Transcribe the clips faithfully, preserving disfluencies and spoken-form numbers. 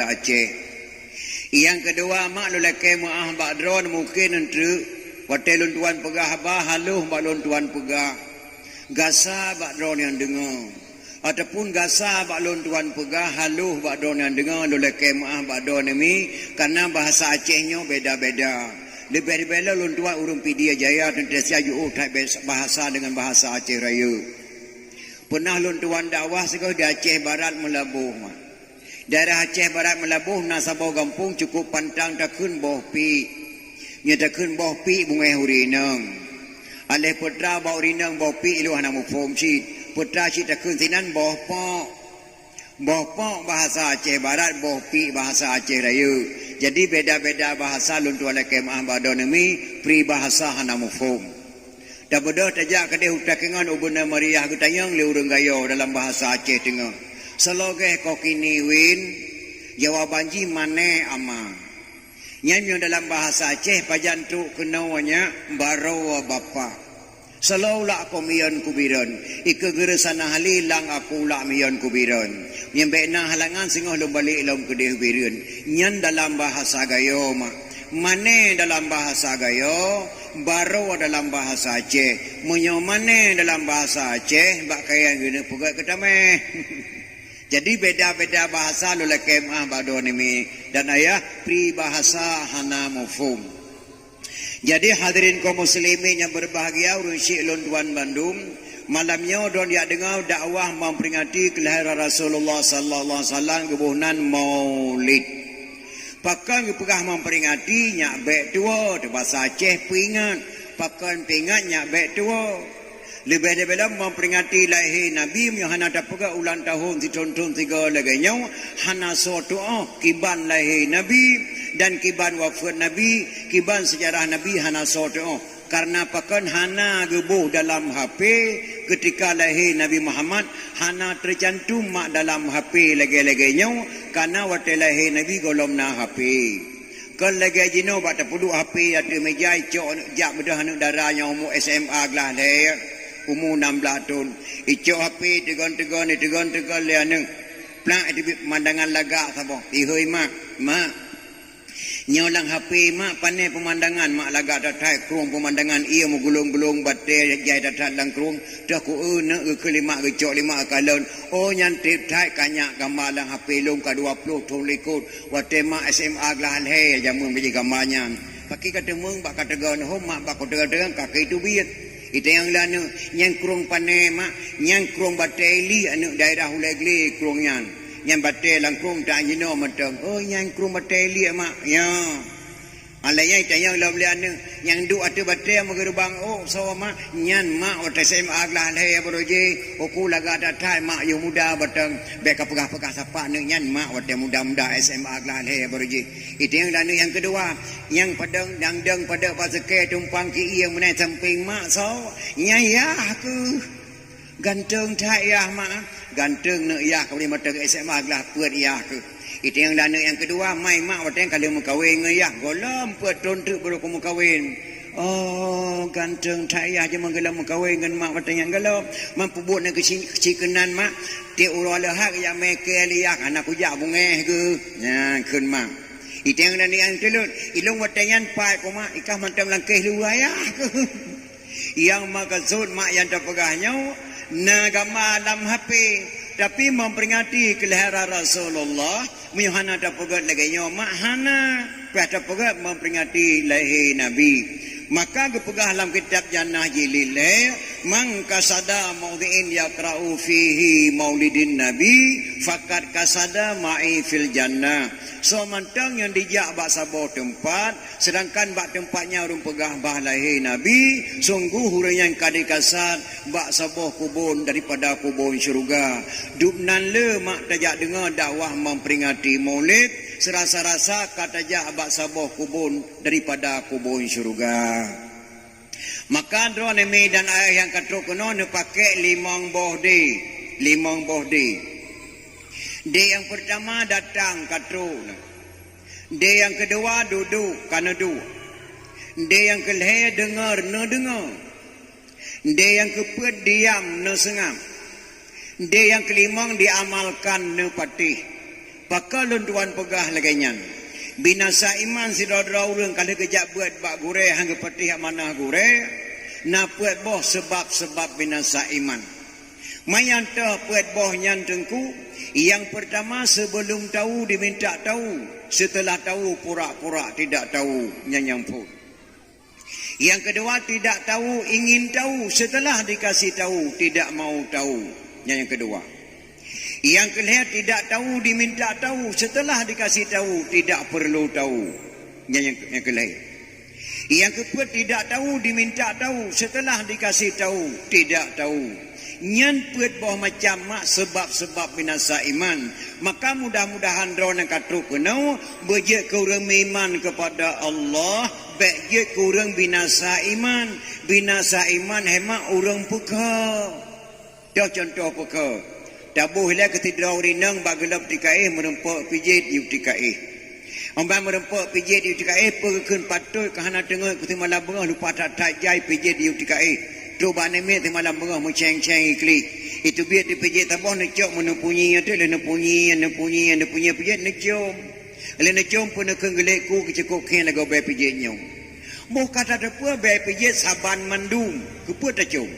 Aceh. Nyang keudua, mak lôn lakée meuáh bak droeneuh, mungken eunteuk watée lôn tuan peugah haba haloh bak lôn tuan peugah, gasa bak droeneuh nyang deungoe. Ataupun gasa bak lôn tuan peugah haloh bak droeneuh nyang deungoe, lôn lakée meuáh bak droeneuh mi, kareuna bahasa Aceh nyoe beda-beda. Leubeh-leubeh lôn tuan ureuëng Pidie Jaya teuntée sia jiôh that bahasa deungon bahasa Aceh Rayeuk. Peunah lôn tuan dakwah sigoe di Aceh Barat Meulaboh, mak. Daerah Aceh Barat Meulaboh na saboh gampông cukôp pantang takheun Boh Piek. Nyoe takheun Boh Piek beungéh ureuëng inong. Aléh peutra bak ureuëng inong Boh Piek ilôn hana muphom cit. Peutra cit takheun sinan Boh Pok. Boh Pok bahasa Aceh Barat, Boh Piek bahasa Aceh Rayeuk. Jadi beda-beda bahasa lôn tuan lakée meuáh bak droeneuh mi, pri bahasa hana muphom. Tabeudôh tajak keudeh u Takengon u Beuna Mariah geutanyong lé ureuëng Gayo dalam bahasa Aceh teungoh. Seulogeh kokini win, jawaban jih mané ama. Nyan meunyoe dalam bahasa Aceh pajan trok keunoe nyak baroe bapak. Seulaweulah komion kubiron, ikeue geureusa na hali lang aku lak mion kubiron. Nyang bék na halangan singoh lôn balek lom keudeh bireuen. Nyan dalam bahasa Gayo, mak. Mané dalam bahasa Gayo, baroe dalam bahasa Aceh. Meunyoe mané dalam bahasa Aceh, bak kayée geuneuk peugét keutameh. Jadi beda-beda bahasa lôn lakée meuáh bak droeneuh mi dan ayah, pri bahasa hana muphom. Jadi hadirin kaum muslimin nyang berbahagia, ureuëng syik lôn tuan bandum, malam nyoe droen jak deungoe dakwah memperingati kelahiran Rasulullah sallallahu alaihi wasallam, geuboh nan Maulid. Pakon geupeugah memperingati, nyak bék tuwoe, teuh bahasa Aceh peuingat. Pakon peuingat, nyak bék tuwoe. Leubeh-leubeh lom memperingati lahé Nabi, meunyoe hana tapeugét ulang tahun sithon-thon sigoe lagée nyoe, hana soe tuoh kiban lahé Nabi dan kiban wafeuet Nabi, kiban seujarah Nabi hana soe tuoh. Kareuna pakon hana geuboh dalam H P keutika lahé Nabi Muhammad, hana teucantum mak dalam H P lagée-lagée nyoe, kareuna watée lahé Nabi gohlom na H P. Kon lagée jinoe bak tapeuduek H P ateueh meja, icok aneuk jak beudôh aneuk dara nyang umu S M A glah lhée, umu nam blaih thon. Icok H P teugon-teugon, teugon-teugon lé aneuk. Plak, iteubiet peumandangan lagak saboh. Ihôi mak, mak. Nyoe lam H P mak, pané peumandangan mak, lagak that-that krueng peumandangan, ié meugulong-gulong, batée jai that-that lam krueng. Teuh ku eu neuk geukheun lé mak, geucok lé mak kalon. Oh, nyan treb that ka nyak gamba lam H P lôn ka dua ploh thon likot. Watée mak S M A glah lhée jameun bak jih gamba nyan. Pakri ka teumeung bak ka teugon hom mak, bak ka teugon-teugon ka keu teubiet. Itanyong lé aneuk, "Nyan krueng pané mak?" "Nyan krueng batée Ili, aneuk daerah Ulée Glé krueng nyan. Nyan batée lam krueng ta jinoe mantong." "Oh, nyan krueng batée Ili mak?" "Ya." Alai nyan itanyong lom lé aneuk, "Nyang duek ateueh batée meugeurubang ôk soe mak?" "Nyan mak watée S M A glah lhée baroe jih. Uku lagak that-that mak, yoh muda batang. Bék ka peugah-peugah sapat neuk, nyan mak watée muda-muda S M A glah lhée baroe jih." Itanyong lé aneuk nyang keudua, "Nyang padang, nyang dong padang bak seukée tumpang keu ié meunan sampéng mak soe?" "Nyan yah keuh." "Ganteng that yah mak." "Ganteng neuk yah, ka boleh mata keu S M A glah peuet yah keuh." Itanyong lé aneuk nyang keudua, "Mai mak watée ka lheueh meukawen ngon yah?" "Gohlom peuet thon teuk baroe kumeukawen." "Oh, ganteng that yah, jameun gohlom meukawen ngon mak watée nyan gohlom. Man peubuet neuk keuci-, keuci keunan mak, tiep uroe leuhat geujak mé kée lé yah, hana kujak beungéh geuh." Nyan kheun mak. Itanyong lé aneuk nyang keutreuk, "Ilôn watée nyan pat ku mak?" "Ikah mantong langkéh luwa yah keuh." Nyang meukeusut mak nyang tapeugah nyoe na gamba lam H P, tapi memperingati kelahiran Rasulullah, meunyoe hana tapeugét lagée nyoe mak, hana. Payah tapeugét memperingati lahé Nabi. Maka geupeugah lam kitab Jannah jilid lhée, "Man qasada maudhi'in yaqra'u fihi maulidin Nabi, faqad qasada ma'i fil jannah." Soe mantong nyang dijak bak saboh teumpat, seudangkan bak teumpat nyan ureuëng peugah bah lahé Nabi, sunggoh ureuëng nyan ka dikasad bak saboh kubon daripada kubon syeuruga. Dubnan le mak tajak deungoe dakwah memperingati Maulid, seurasa-rasa ka tajak bak saboh kubon daripada kubon syeuruga. Maka droeneuh mi dan ayah nyang ka trok keunoe neupakék limong boh D. Limong boh D. D nyang peurtama datang ka trok na. D nyang keudua dudoe ka neuduek. D nyang keulhée deungoe neudeungoe. D nyang keupeuet diam neuseungab. D nyang keulimong diamalkan neupatéh. Pakon lôn tuan peugah lagée nyan? Binasa iman sidroe-droe ureuëng ka lheueh geujak beuet bak gurée hana geupatéh amanah gurée, na peuet boh seubab-seubab binasa iman. Manyang toh peuet boh nyan teungku, nyang peurtama, seubeulom tahu diminta tahu, seuteulah tahu pura-pura tidak tahu, nyan nyang phon. Nyang keudua, tidak tahu ingin tahu, seuteulah dikasih tahu tidak mau tahu, nyan nyang keudua. Nyang keulhée, tidak tahu diminta tahu, seuteulah dikasih tahu tidak perlu tahu, nyan nyang, nyang keulhée. Nyang keupeuet, tidak tahu diminta tahu, seuteulah dikasih tahu tidak tahu. Nyan peuet boh macam mak seubab-seubab binasa iman. Maka mudah-mudahan droeneuh ka trok keunoe beujeuet keu ureuëng meuiman keupada Allah, bék jeuet keu ureuëng binasa iman. Binasa iman hé mak ureuëng peukha. Toh cuntoh peukha. Taboh ilée keu sidroe ureuëng inong bak gohlom tika éh meureumpok pijet yue tika éh. Óh ban meureumpok pijet yue tika éh, peue geukheun patot ka hana teungeut keu simalam beungoh lupa that-that jai pijet yue tika éh. Trok bak aneuk miet simalam beungoh meucéng-céng iklik. Iteubiet dipijet saboh neucok meuneubunyi, nyan teuk lé neupunyi, neupunyi, neupunyi pijet neucom. Lé neucom peuneukheun geulék ku keucukôp khéng lagoe bée pijet nyoe. Boh ka tateupeue bée pijet saban mandum, keupeue tacom?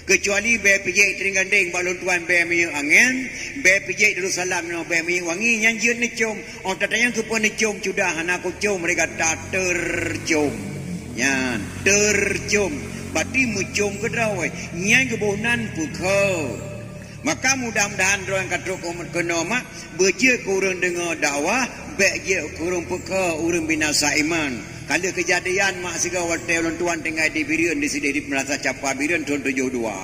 Keucuali bée pijet teuring gandeng bak lôn tuan bée minyeuk angén, bée pijet Darussalam nyoe bée minyeuk wangi, nyan jeuet neucom. Óh tatanyong keupeue neucom, cudah hana kucom, ré gata teucom. Nyan, teucom. Bati meucom keudroe, nyan geuboh nan peukha. Maka mudah-mudahan droe nyang ka trok keunoe mak beujeuet keu ureuëng deungoe dakwah, bék jeuet keu ureuëng peukha, ureuëng binasa iman. Ka lheueh keujadian mak sigoe watée ulôn tuan tinggai di Bireuen, di sideh di Meurasa Capa Bireuen thon tujoh dua.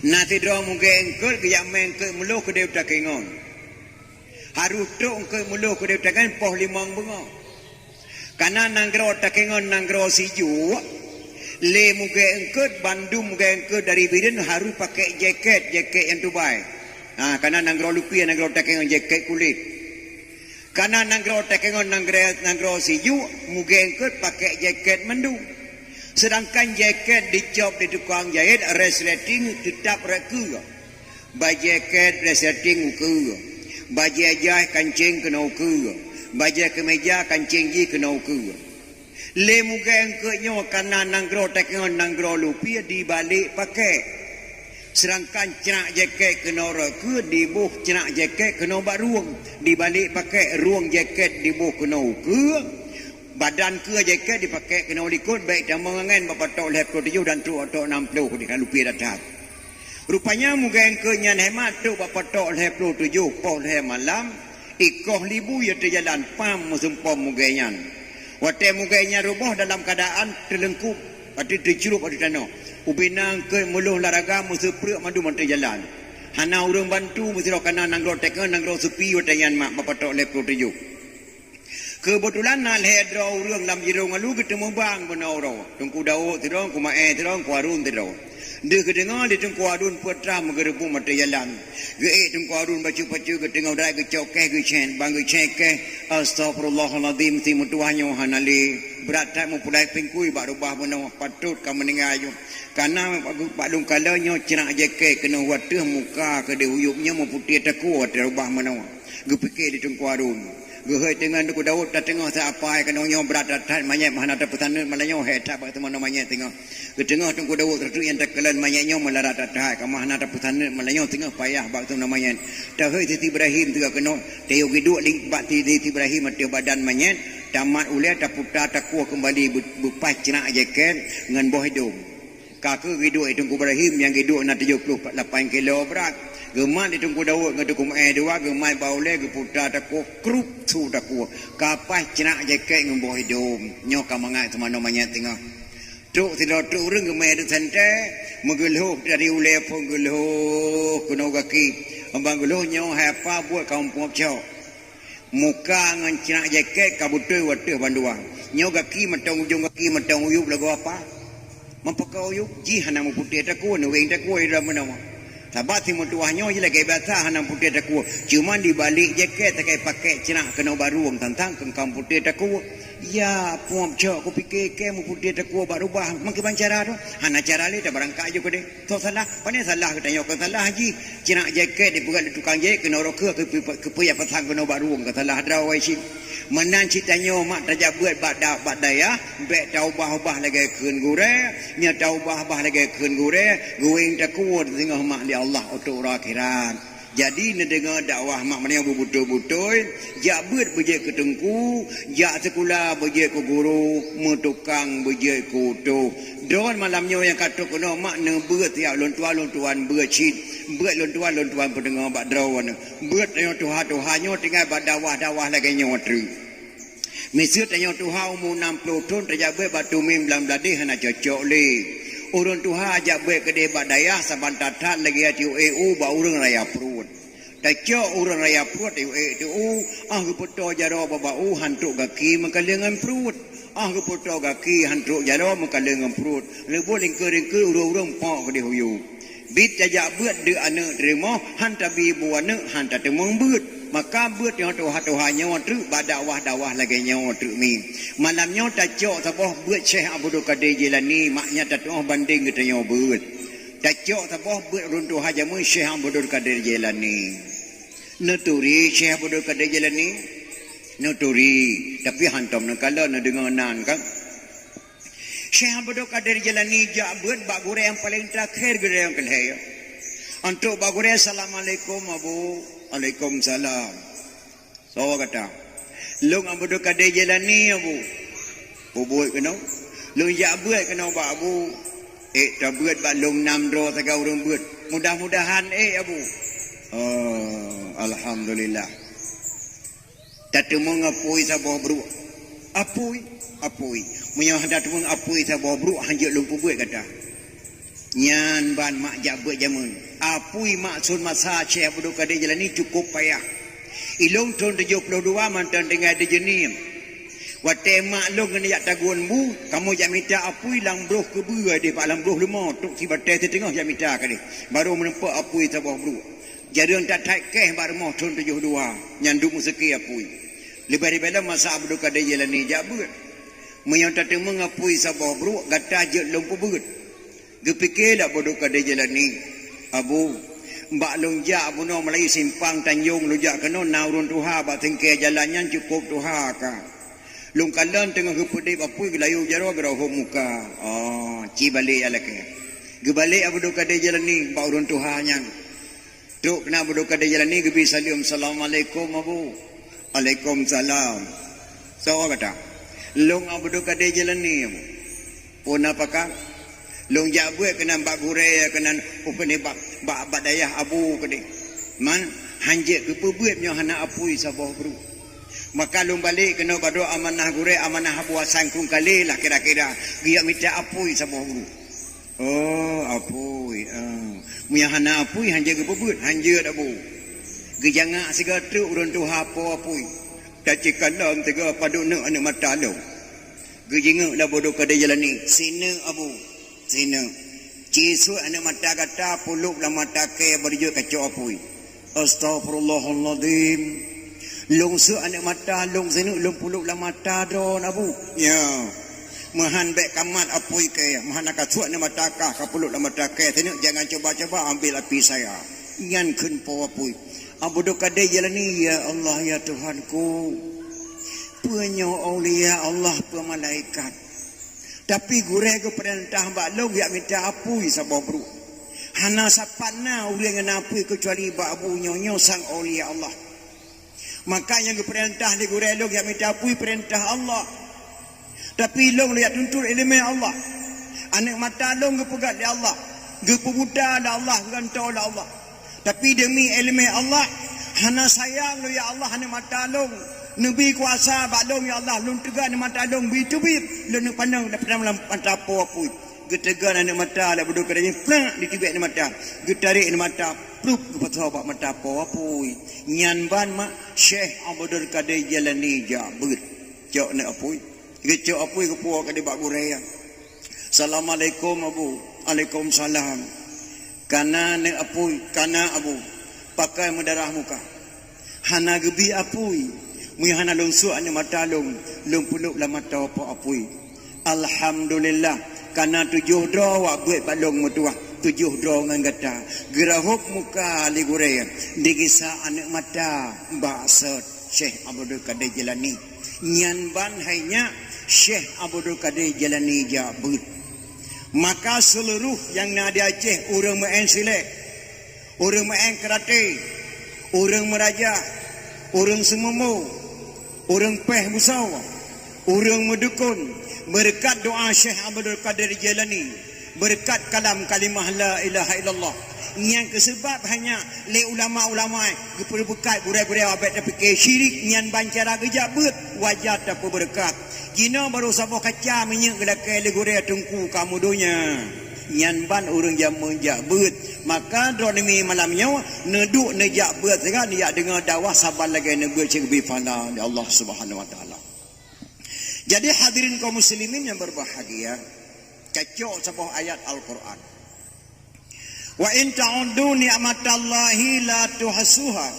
Na sidroe mugée eungkôt geujak mé eungkôt muloh keudeh u Takengon. Harôh trok eungkôt muloh keudeh u Takengon poh limong beungoh. Kana nanggroe Takengon nanggroe sijuek, lé mugée eungkôt, bandum mugée eungkôt dari Bireuen harôh pakai jakét, jakét nyang tubai. Ha, kana nanggroe Lupie, nanggroe Takengon jakét kulét. Kana nanggroe Takengon nanggroe, nanggroe sijuek, mugée eungkôt pakai jakét mandum. Seudangkan jakét dicop di tukang jahét, resleting teutap rot keue. Bajée két resleting u keue, bajée jaih kancéng keunoe u keue, bajée keumeja kancéng jih keunoe u keue. Lé mugée eungkôt nyoe kana nanggroe Takengon nanggroe Lupie dibalek pakai. Seudangkan crak jakét keunoe rot keue diboh crak jakét keunoe bak rueng, dibalek pakai rueng jakét diboh keunoe u keue, badan keue jakét dipakai keunoe likot bék tamong angén bak patok lhée ploh tujoh dan trok patok nam ploh di Lupie that-that. Rupanya mugée eungkôt nyan hé mak trok bak patok lhée ploh tujoh poh lhée malam, ikoh libui ateueh jalan pam meusumpom mugée nyan. Watée mugée nyan ruboh dalam keuadaan teuleungkup ateueh teucrueb ateueh tanoh. Ubena eungkôt muloh laraga meuseupreuek mandum ateueh jalan. Hana ureuëng bantu meusidroe kana nanggroe Takengon nanggroe Supi watée nyan mak bak patok lhée ploh tujoh. Keubeutulan na lhée droe ureuëng lam jidong alu geuteumeubang bunoe uroe. Teungku Daud sidroe, Teungku Maé sidroe, Teungku Harun sidroe. Deuh geudeungoe lé Teungku Harun peuet rhah meugeureubuem ateueh jalan. Geuék Teungku Harun bacut-bacut geuteungoh drat geucok keh geucéh, ban geucéh keh, "Astagfirullahalazim, si meutuwah nyoe hana lé. Brat that meupulat pingkui bak rubah bunoe, patot ka meuninggai nyoe. Kana bak lôn kalon nyoe crak jakét keunoe wateueh muka keudeh uyueb nyoe meuputéh takue watée rubah bunoe." Geupike lé Teungku Harun. Geuhôi teungoh Teungku Daud tateungoh seuapai keunoe nyoe brat that-that manyét meuhana tapeusaneut malam nyoe hék that bak teumanoe manyét teungoh. Geuteungoh Teungku Daud reutôh nyang takalon manyét nyoe meularat that-that ka meuhana tapeusaneut malam nyoe teungoh payah bak teumanoe manyét. Tahôi Siti Ibrahim teuka keunoe tayue geuduek li bak Siti Ibrahim ateueh badan manyét tamat ulée taputa takue keumbali beu-, beupaih crak jakét ngon boh idong. Ka kheueh geuduek Teungku Ibrahim nyang geuduek na tujoh ploh lapan kilo brat. Geumat lé Teungku Daud ngon Teungku Maé dua, geumat bak ulée geuputa takue, krup su takue. Ka paih crak jakét ngon boh idong. Nyoe ka mangat teumanoe manyét teungoh. Trok sidroe trok ureuëng geumé deuek santée, meugeulhoh dari ulée phon geulhoh keunoe gaki. Ban geulhoh nyoe hai apa buet ka muphom cok. Muka ngon crak jakét ka beutôi wateueh bandua. Nyoe gaki mantong ujong gaki mantong uyueb lagoe apa? Meupakoe uyueb jih hana meuputéh takue, neuweng takue di dalam meunoe. Sabab si meutuwah nyoe jih lagée biasa hana meuputéh takue, cuman dibalek jakét sagai pakai crak keunoe bak rueng tantang keu ka meuputéh takue. Ya, puang cok, kupike kèe meuputéh takue bak rubah. Meukiban cara tu? Hana cara lé, tabeurangkat ju keudeh. Toh salah? Pane salah geutanyoe kon salah jih. Cinak jakét dipeugah lé tukang jahét keunoe roh kheueh, keupeue, keupeue jak pasang keunoe bak rueng, ka salah droe cit. Meunan cit tanyoe mak tajak beuet bak da-, bak dayah, bèk taubah-ubah lagèe kheun gurèe, nyoe taubah-ubah lagèe kheun gurèe, geuweng takue teungoh mak lé Allah ateueh uroe akhirat. Jadi neudeungoe dakwah mak meunyoe beubeutôi-beutôi, jak beuet beujeuet keu teungku, jak sikula beujeuet keu guru, meutukang beujeuet keu utôh. Droen malam nyoe nyang ka trok keunoe mak neubeuet siat lôn tuan, lôn tuan beuet cit. Beuet lôn tuan, lôn tuan peudeungoe bak droen. Beuet nyoe tuha-tuha nyoe tinggai bak dakwah-dakwah lagèe nyoe treuk. Miseue tanyoe tuha umu nam ploh thon tajak beuet bak tumim lam bladeh hana cocok lé. Ureueng tuha jak beuet keudeh bak dayah saban that-that lagèe tiuek u bak ureueng raya pruet. Tacok ureueng raya pruet tiuek u, ah geupeutoe jaroe bak u han trok gaki meukaleng ngon pruet. Ah geupeutoe gaki han trok jaroe meukaleng ngon pruet. Leubeh lingkeu-lingkeu ureueng-ureueng pok keudeh u yup. Bit tajak beuet deuk aneuk teurimong, han tabi bu aneuk, han tateumeung beuet. Maka beuet nyoe tuha-tuha nyoe treuk bak dakwah-dakwah lagèe nyoe treuk mi. Malam nyoe tacok saboh beuet Syekh Abdul Qadir Jilani, mak nyan tatuoh bandeng geutanyoe beuet. Tacok saboh beuet ureueng tuha jameun Syekh Abdul Qadir Jilani. Neuturi Syekh Abdul Qadir Jilani? Neuturi, tapi hantom neukalon neudeungoe nan kan. Syekh Abdul Qadir Jilani jak beuet bak gurèe nyang paleng teurakhé gurèe nyang keu lhèe. Antuk bak gurèe, "Assalamualaikum, Abu." "Waalaikumsalam." "Soe gata?" "Lôn Abdul Qadir Jilani, Abu." "Peubuet keunoe?" "Lôn jak beuet keunoe bak Abu." "Ék tabeuet bak lôn nam droe sagai ureueng beuet. Mudah-mudahan ék, Abu." "Oh, alhamdulillah." Tateumeung apui saboh bruek. Apui, apui. Meunyoe hana tateumeung apui saboh bruek, hanjeuet lôn peubeuet gata. Nyan ban mak jak beuet jameun. Apui mak sôn masa Syekh Abdul Qadir Jilani cukôp payah. Ilôn thon tujoh ploh dua mantong tinggai di Jeuniem. Watèe mak lôn keuneuk jak tagun bu, kamoe jak mita apui lam broh keubeue deh bak lam broh leumo, trok sibatèe siteungoh jak mita keudeh. Barô meuneupok apui saboh bruek. Jareueng that-that kèh bak rumoh thon tujoh dua, nyan duek meuseuki apui. Leubeh ribèe lom masa Abdul Qadir Jilani jak beuet. Meunyoe tateumeung apui saboh bruek, gata jeuet lôn peubeuet. Geupike lé Abdul Qadir Jilani, "Abu, bak lôn jak bunoe meulayeue simpang Tanjong lôn jak keunoe na ureueng tuha bak singkée jalan nyan cukôp tuha ka. Lôn kalon teungoh geupeudeb apui geulayeue jaroe geurôh muka." Oh, ci balek jak lakèe. Geubalek Abdul Qadir Jilani bak ureueng tuha nyan. Trok keunan Abdul Qadir Jilani geubi saleuem, "Assalamualaikum, Abu." "Waalaikumsalam." "Soe gata?" "Lôn Abdul Qadir Jilani, Abu." "Peue na pakon?" "Lôn jak beuet keunan bak gurèe keunan, oh, keunan bak, bak, bak dayah Abu keudeh. Man, hanjeuet geupeubeuet meunyoe hana apui saboh bruek. Maka lôn balek keunoe bak droe amanah gurèe, amanah Abu Hasan Krueng Kalé lah kira-kira, geujak mita apui saboh bruek." "Oh, apui, ah. Meunyoe hana apui, hanjeuet geupeubeuet, hanjeuet, Abu." Geujangak sigoe treuk ureueng tuha po apui. Tacit kalon sigoe padub neuk aneuk mata lôn. Geujingeuk lé Abdul Qadir Jilani, "Sineuk, Abu, sineuk. Ci suet aneuk mata gata pulôb lam mata kèe bak jeuet kacok apui." "Astaghfirullahalazim. Lôn suet aneuk mata lôn sineuk lôn pulôb lam mata droen, Abu." "Ya. Meuhan bèk kamat apui kèe, meuhan ka suet aneuk mata kah ka pulôb lam mata kèe sineuk, jangan cuba-cuba ambil api saya." Nyan kheun po apui. Abdul Qadir Jilani, "Ya Allah, ya Tuhanku. Peue nyoe aulia Allah, peue malaikat. Tapi gurèe geupeurintah bak lôn jak mita apui saboh bruek. Hana sapat na ureueng nyang na apui keucuali bak Abu nyoe, nyoe sang aulia Allah. Maka nyang geupeurintah lé gurèe lôn jak mita apui peurintah Allah. Tapi lôn lôn jak tuntut ileumèe Allah. Aneuk mata lôn geupeugöt lé Allah, geupeubuta lé Allah, geugantoe lé Allah. Tapi deumi ileumèe Allah, hana sayang lôn ya Allah aneuk mata lôn. Neubi kuasa bak lôn ya Allah, lôn teuga aneuk mata lôn bi teubiet, lôn neupandang lam mata po apui." Geuteuga aneuk mata lé Abdul Qadir, plak, ditibek aneuk mata. Geutarek aneuk mata, plup, geupasoe bak mata po apui. Nyan ban mak Syekh Abdul Qadir Jilani jak beuet. Cok neuk apui. Geucok apui geupuwoe keudeh bak gurèe. "Assalamualaikum, Abu." "Waalaikumsalam." "Kana neuk apui?" "Kana, Abu." "Pakon meudarah muka?" "Hana geubi apui, Meunyo hana lôn suek aneuk mata lôn, lôn peulop lam mata po apui. Alhamdulillah, kana tujoh droe wak beuet bak lôn meutuwah, tujoh droe ngon gata. Geurahop muka lé gurée, digisa aneuk mata bak sot Syekh Abdul Qadir Jailani. Nyan ban hai nyak Syekh Abdul Qadir Jailani jak beuet. Maka seuluruh nyang na di Aceh, ureuëng meu'en silék, ureuëng meu'en karate, ureuëng meurajah, ureuëng seumeumo, ureuëng péh busoe, ureuëng meudukon, beureukat doa Syekh Abdul Qadir Jailani, beureukat kalam kalimah la ilaha illallah. Nyang keuseubab hanya lé ulama-ulama geupeureubekat gurée-gurée abék tapike syirik nyan ban cara geujak beuet wajar tapeubeureukat. Jinoe barô saboh kaca minyeuk geulakée lé gurée teungku kamoe donya. Nyan ban ureuëng jameun jak beuet. Maka droeneuh mi malam nyoe neuduek neujak beuet sigoe neujak deungoe dakwah saban lagée neubeuet cit geubi pahala lé Allah Subhanahu Wa Taala. Jadi hadirin kaum muslimin yang berbahagia, cacok saboh ayat Al-Quran. Wa in ta'uddu ni'matallahi la tuhsuha.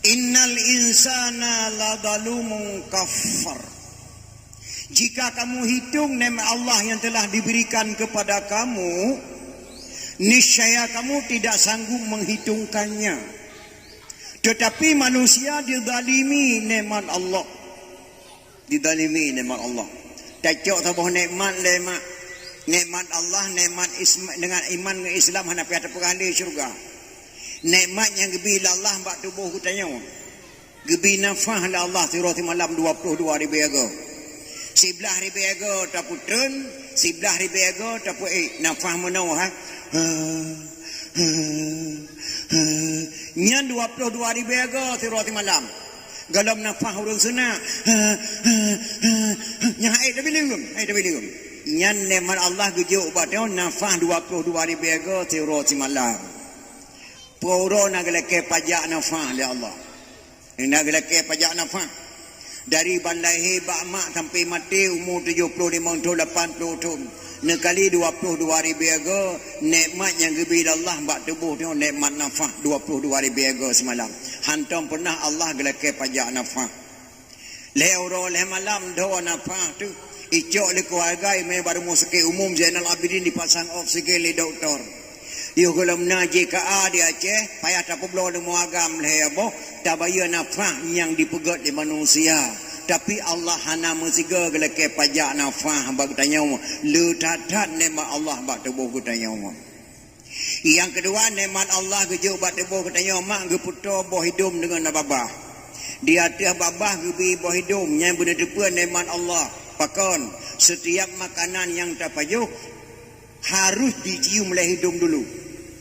Innal insana ladzalumun kafar. Jika kamu hitung nikmat Allah yang telah diberikan kepada kamu, niscaya kamu tidak sanggup menghitungkannya. Tetapi manusia dizalimi nikmat Allah. Dizalimi nikmat Allah. Tacok saboh nikmat lé mak. Nikmat Allah, nikmat isma, dengan iman ngon Islam hana payah tapeugah lé syeuruga. Nikmat nyang geubi lé Allah bak tuboh geutanyoe. Geubi nafah lé Allah sidroe simalam dua ploh dua ribée go. Siblaih ribée go tapeutrön, siblaih ribée go tapeuék nafah meunoe ha. Nyan dua ploh dua ribée go sidroe simalam. Golom nafah ureuëng sunat. Nyan hai tabileuem, hai tabileuem. Nyan nikmat Allah geujok bak tanyoe nafah dua ploh dua ribée go sidroe simalam. Peue uroe na geulakée pajak nafah lé Allah. Na geulakée pajak nafah. Dari ban lahé bak mak sampai maté umu tujoh ploh limong thon, lapan ploh thon. Neukali dua ploh dua ribée go, nikmat nyang geubi lé Allah bak tuboh nyoe nikmat nafah dua ploh dua ribée go simalam. Hantom peunah Allah geulakée pajak nafah. Lhée uroe lhée malam dhoe nafah teuh. Icok lé keuluwarga imeum bak rumoh sakét umum Zainal Abidin dipasang oksigen lé doktor. Yoh gohlom na J K A di Aceh, payah tapeubloe leumô agam lhée boh, tabayeue nafah nyang dipeugét lé manusia. Tapi Allah hana meusigoe geulakée pajak nafah bak geutanyoe, le that-that nikmat Allah bak tuboh geutanyoe. Nyang keudua, nikmat Allah geujok bak tuboh geutanyoe mak geupeutoe boh idom deungon babah. Di ateueh babah geubi boh idom nyang beuneuteupeu nikmat Allah. Pakon? Setiap makanan nyang tapajoh harôh jicium lé idom dulu.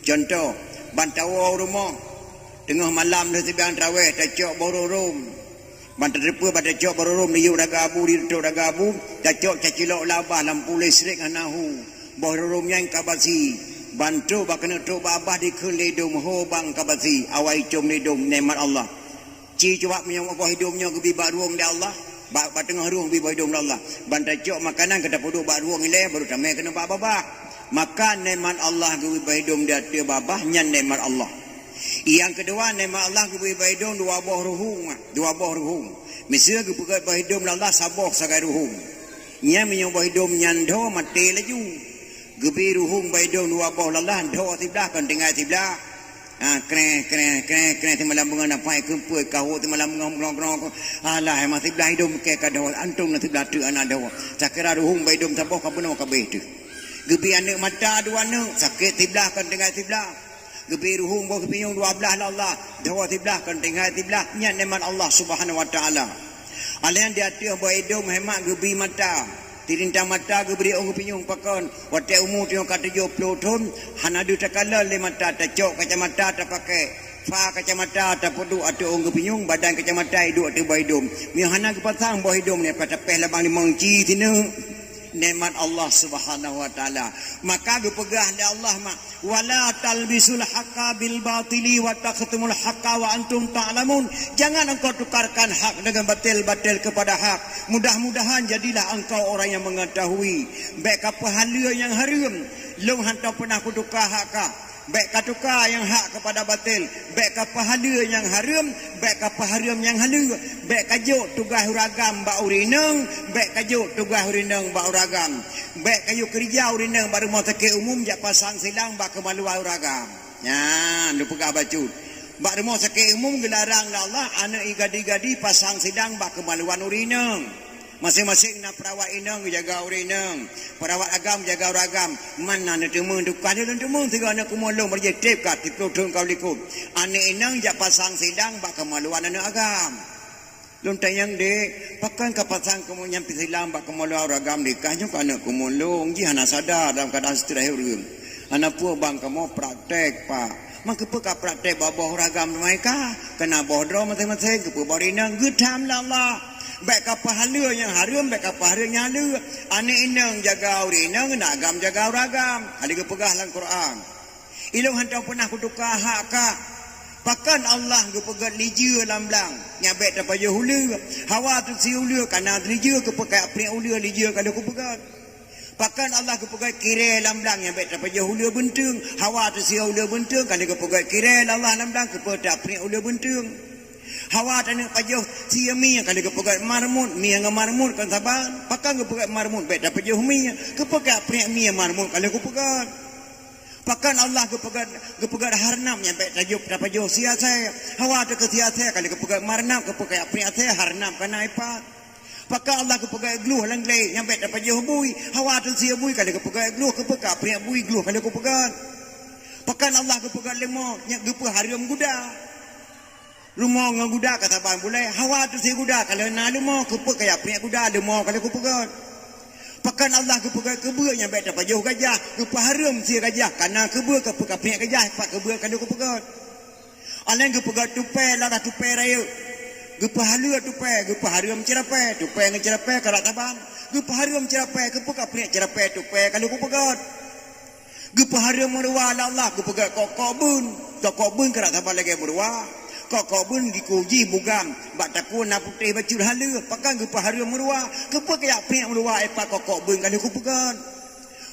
Cuntoh, ban tawoe u rumoh, teungoh malam lheueh seumayang tarawéh tacok boh rhom-rhom. Ban tateupeue ban tacok boh rhom-rhom, diyueb daga bu, ditutup daga bu, tacok cacilok labah lampu listrik hana hu. Boh rhom-rhom nyan ka basi. Ban trok bak keuneuk trok bak babah dikheun lé idom ho bang ka basi, awai com lé idom nikmat Allah. Ci cuba meunyoe boh idom nyoe geubi bak ruweueng lé Allah, bak, bak teungoh ruweueng geubi boh idom lé Allah. Ban tacok makanan ka tapeuduek bak ruweueng ilée, baru tamé keuneuk bak babah. Maka nikmat Allah geubi boh idom di ateueh babah, nyan nikmat Allah. Nyang keudua, nikmat Allah geubi boh idom dua boh rhom-rhom, dua boh rhom-rhom. Miseue geupeugét boh idom lé Allah saboh sagai rhom-rhom. Nyan meunyoe boh idom nyan dhoe maté laju. Geubi rhom-rhom boh idom dua boh lé Allah, dhoe siblaih kon tinggai siblaih. Ha, kreh, kreh, kreh, kreh, simalam beungoh nafah keumpui, kahô simalam beungoh meunong-nong. Alah, meuh siblaih idom keu ka dhoe, antom na siblaih teuk hana dhoe. Sakira rhom-rhom boh idom saboh ka bunoe ka abéh teuh. Geubi aneuk mata dua aneuk, sakét siblaih kon tinggai siblaih. Geubi rhom-rhom boh geupinyueng dua blaih lé Allah, dhoe siblaih kon tinggai siblaih, nyan nikmat Allah Subhanahu Wa Taala. Alèh nyan di ateueh boh idom hai mak geubi mata. Sirintang mata geubri ôn geupinyueng pakon. Watèe umu tanyoe ka tujoh ploh thon, hana deuh takalon lé mata, tacok kacamata tapaké. Fa kacamata tapeuduek ateueh ôn geupinyueng, badan kacamata iduek ateueh boh idom. Meunyoe hana geupasang boh idom nyan, ka tapéh labang limong ci sineuk. Nikmat Allah Subhanahu Wa Taala. Maka geupeugah lé Allah mak, "Wala talbisul haqqa bil batili wa taktumul haqqa wa antum ta'lamun." Jangan engkau tukarkan hak dengan batil, batil kepada hak. Mudah-mudahan jadilah engkau orang yang mengetahui. Bèk kapeuhaleue nyang hareuem. Lôn hantom peunah kutuka hak kah. Bék ka tuka nyang hak keupada batél, bék ka peuhaleue nyang hareuem, bék ka peuhareuem nyang haleue, bék ka jok tugaih ureueng agam bak ureueng inong, bék ka jok tugaih ureueng inong bak ureueng agam, bék ka yue keurija ureueng inong bak rumoh sakét umum jak pasang silang bak keumaluan ureueng agam. Nyan, neupeugah bacut. Bak rumoh sakét umum geularang lé Allah, aneuk gadi-gadi pasang silang bak keumaluan ureueng inong. Maséng-maséng na peurawat inong geujaga ureueng inong, peurawat agam geujaga ureueng agam. Man na neuteumé tuka lôn teumé sigoe aneuk keumuen lôn meurajih trép ka siplôh thon ka likot. Aneuk inong jak pasang silang bak keumaluan aneuk agam. Lôn tanyong, "Dek, pakon ka pasang kamoe nyan pih silang bak keumaluan ureueng agam dikah nyoe keu aneuk keumuen lôn?" Jih hana sadar dalam keuadaan stres ureueng. Hana peue bang kamoe praktek, Pak. Man keupeue ka praktek bak boh ureueng agam teuma ka? Keu na boh droe maséng-maséng, keupeue bak ureueng inong geutham lé Allah. Bék ka peuhaleue nyang hareuem, bék ka peuhareuem nyang haleue. Aneuk inong jaga ureueng inong, aneuk agam jaga ureueng agam. Hana geupeugah lam Quran. Ilôn hantom peunah kutuka hak kah. Pakon Allah geupeugét lijeue lam blang, nyan bék tapajoh uleue. Hawa teusie uleue, kana lijeue keupeue kajak priek uleue, lijeue ka lheueh kupeugét. Pakon Allah geupeugét kirée lam blang, nyan bék tapajoh uleue beunteung. Hawa teusie uleue beunteung, ka lheueh geupeugét kirée lé Allah lam blang, keupeue tapriek uleue beunteung. Hawa taneuk pajoh sie mie, ka lheueh geupeugét marmut, mie ngon marmut kon saban. Pakon geupeugét marmut, bék tapajoh mie, keupeue kajak priek mie marmut ka lheueh kupeugét. Pakon Allah geupeugét, geupeugét harnab, nyan bék tajoh, tapajoh sie asée. Hawa teuka sie asée, ka lheueh geupeugét marnab, keupeue kajak priek asée, harnab kana ipat. Pakon Allah geupeugét glueh lam glé, nyan bék tapajoh bui. Hawa teusie bui, ka lheueh geupeugét glueh, keupeue kajak priek bui, glueh ka lheueh kupeugét. Pakon Allah geupeugét leumo, nyan geupeuhareuem guda. Leumo ngon guda ka saban bulée, hawa teusie guda ka lheueh na leumo, keupeue kajak priek guda, leumo ka lheueh kupeugét. Pakon Allah geupeugét keubeue, nyan bék tapajoh gajah, geupeuhareuem sie gajah, kana keubeue, keupeue kapriek gajah, pat keubeue ka lheueh kupeugét. Alèh geupeugét tupée, lagée tupée rayeuk. Geupeuhaleue tupée, geupeuhareuem ceurapée, tupée ngon ceurapée ka rot saban. Geupeuhareuem ceurapée, keupeue kapriek ceurapée, tupée ka lheueh kupeugét. Geupeuhareuem meuruwa lé Allah, geupeugét kok-kok beun. Kok-kok beun keurak saban lagée meuruwa. Kok-kok beun dikeu jih bugam, bak takue na putéh bacut haleue. Pakon geupeuhareuem meuruwa, keupeue kajak priek meuruwa, ipat kok-kok beun ka lheueh kupeugét.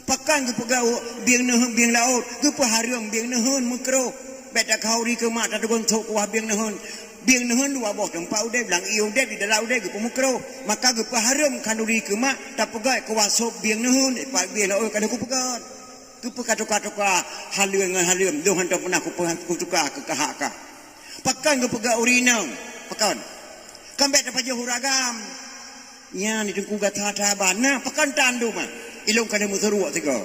Pakon geupeugét bieng neuheun bieng laôt, geupeuhareuem bieng neuheun meukroh. Bék takah uri keumak tateugon sôk kuah bieng neuheun. Bieng neuheun dua boh teumpat udeb, lam ié udeb, di dalam udeb geupeumeukrôh. Maka geupeuhareuem khanduri keumak, tapeugét kuah sôb bieng neuheun, ipat bieng laôt ka lheueh kupeugét. Keupeue katuka-tuka haleue ngon hareuem, lôn hantom peunah kupeugah, kutuka keu kah hak kah. Pakon geupeugét ureueng inong? Pakon? Kan bék tapajoh ureueng agam. Nyan di teungku gata that ban. Nah, pakon tan dum ah? Ilôn ka lheueh meusuruek sigoe.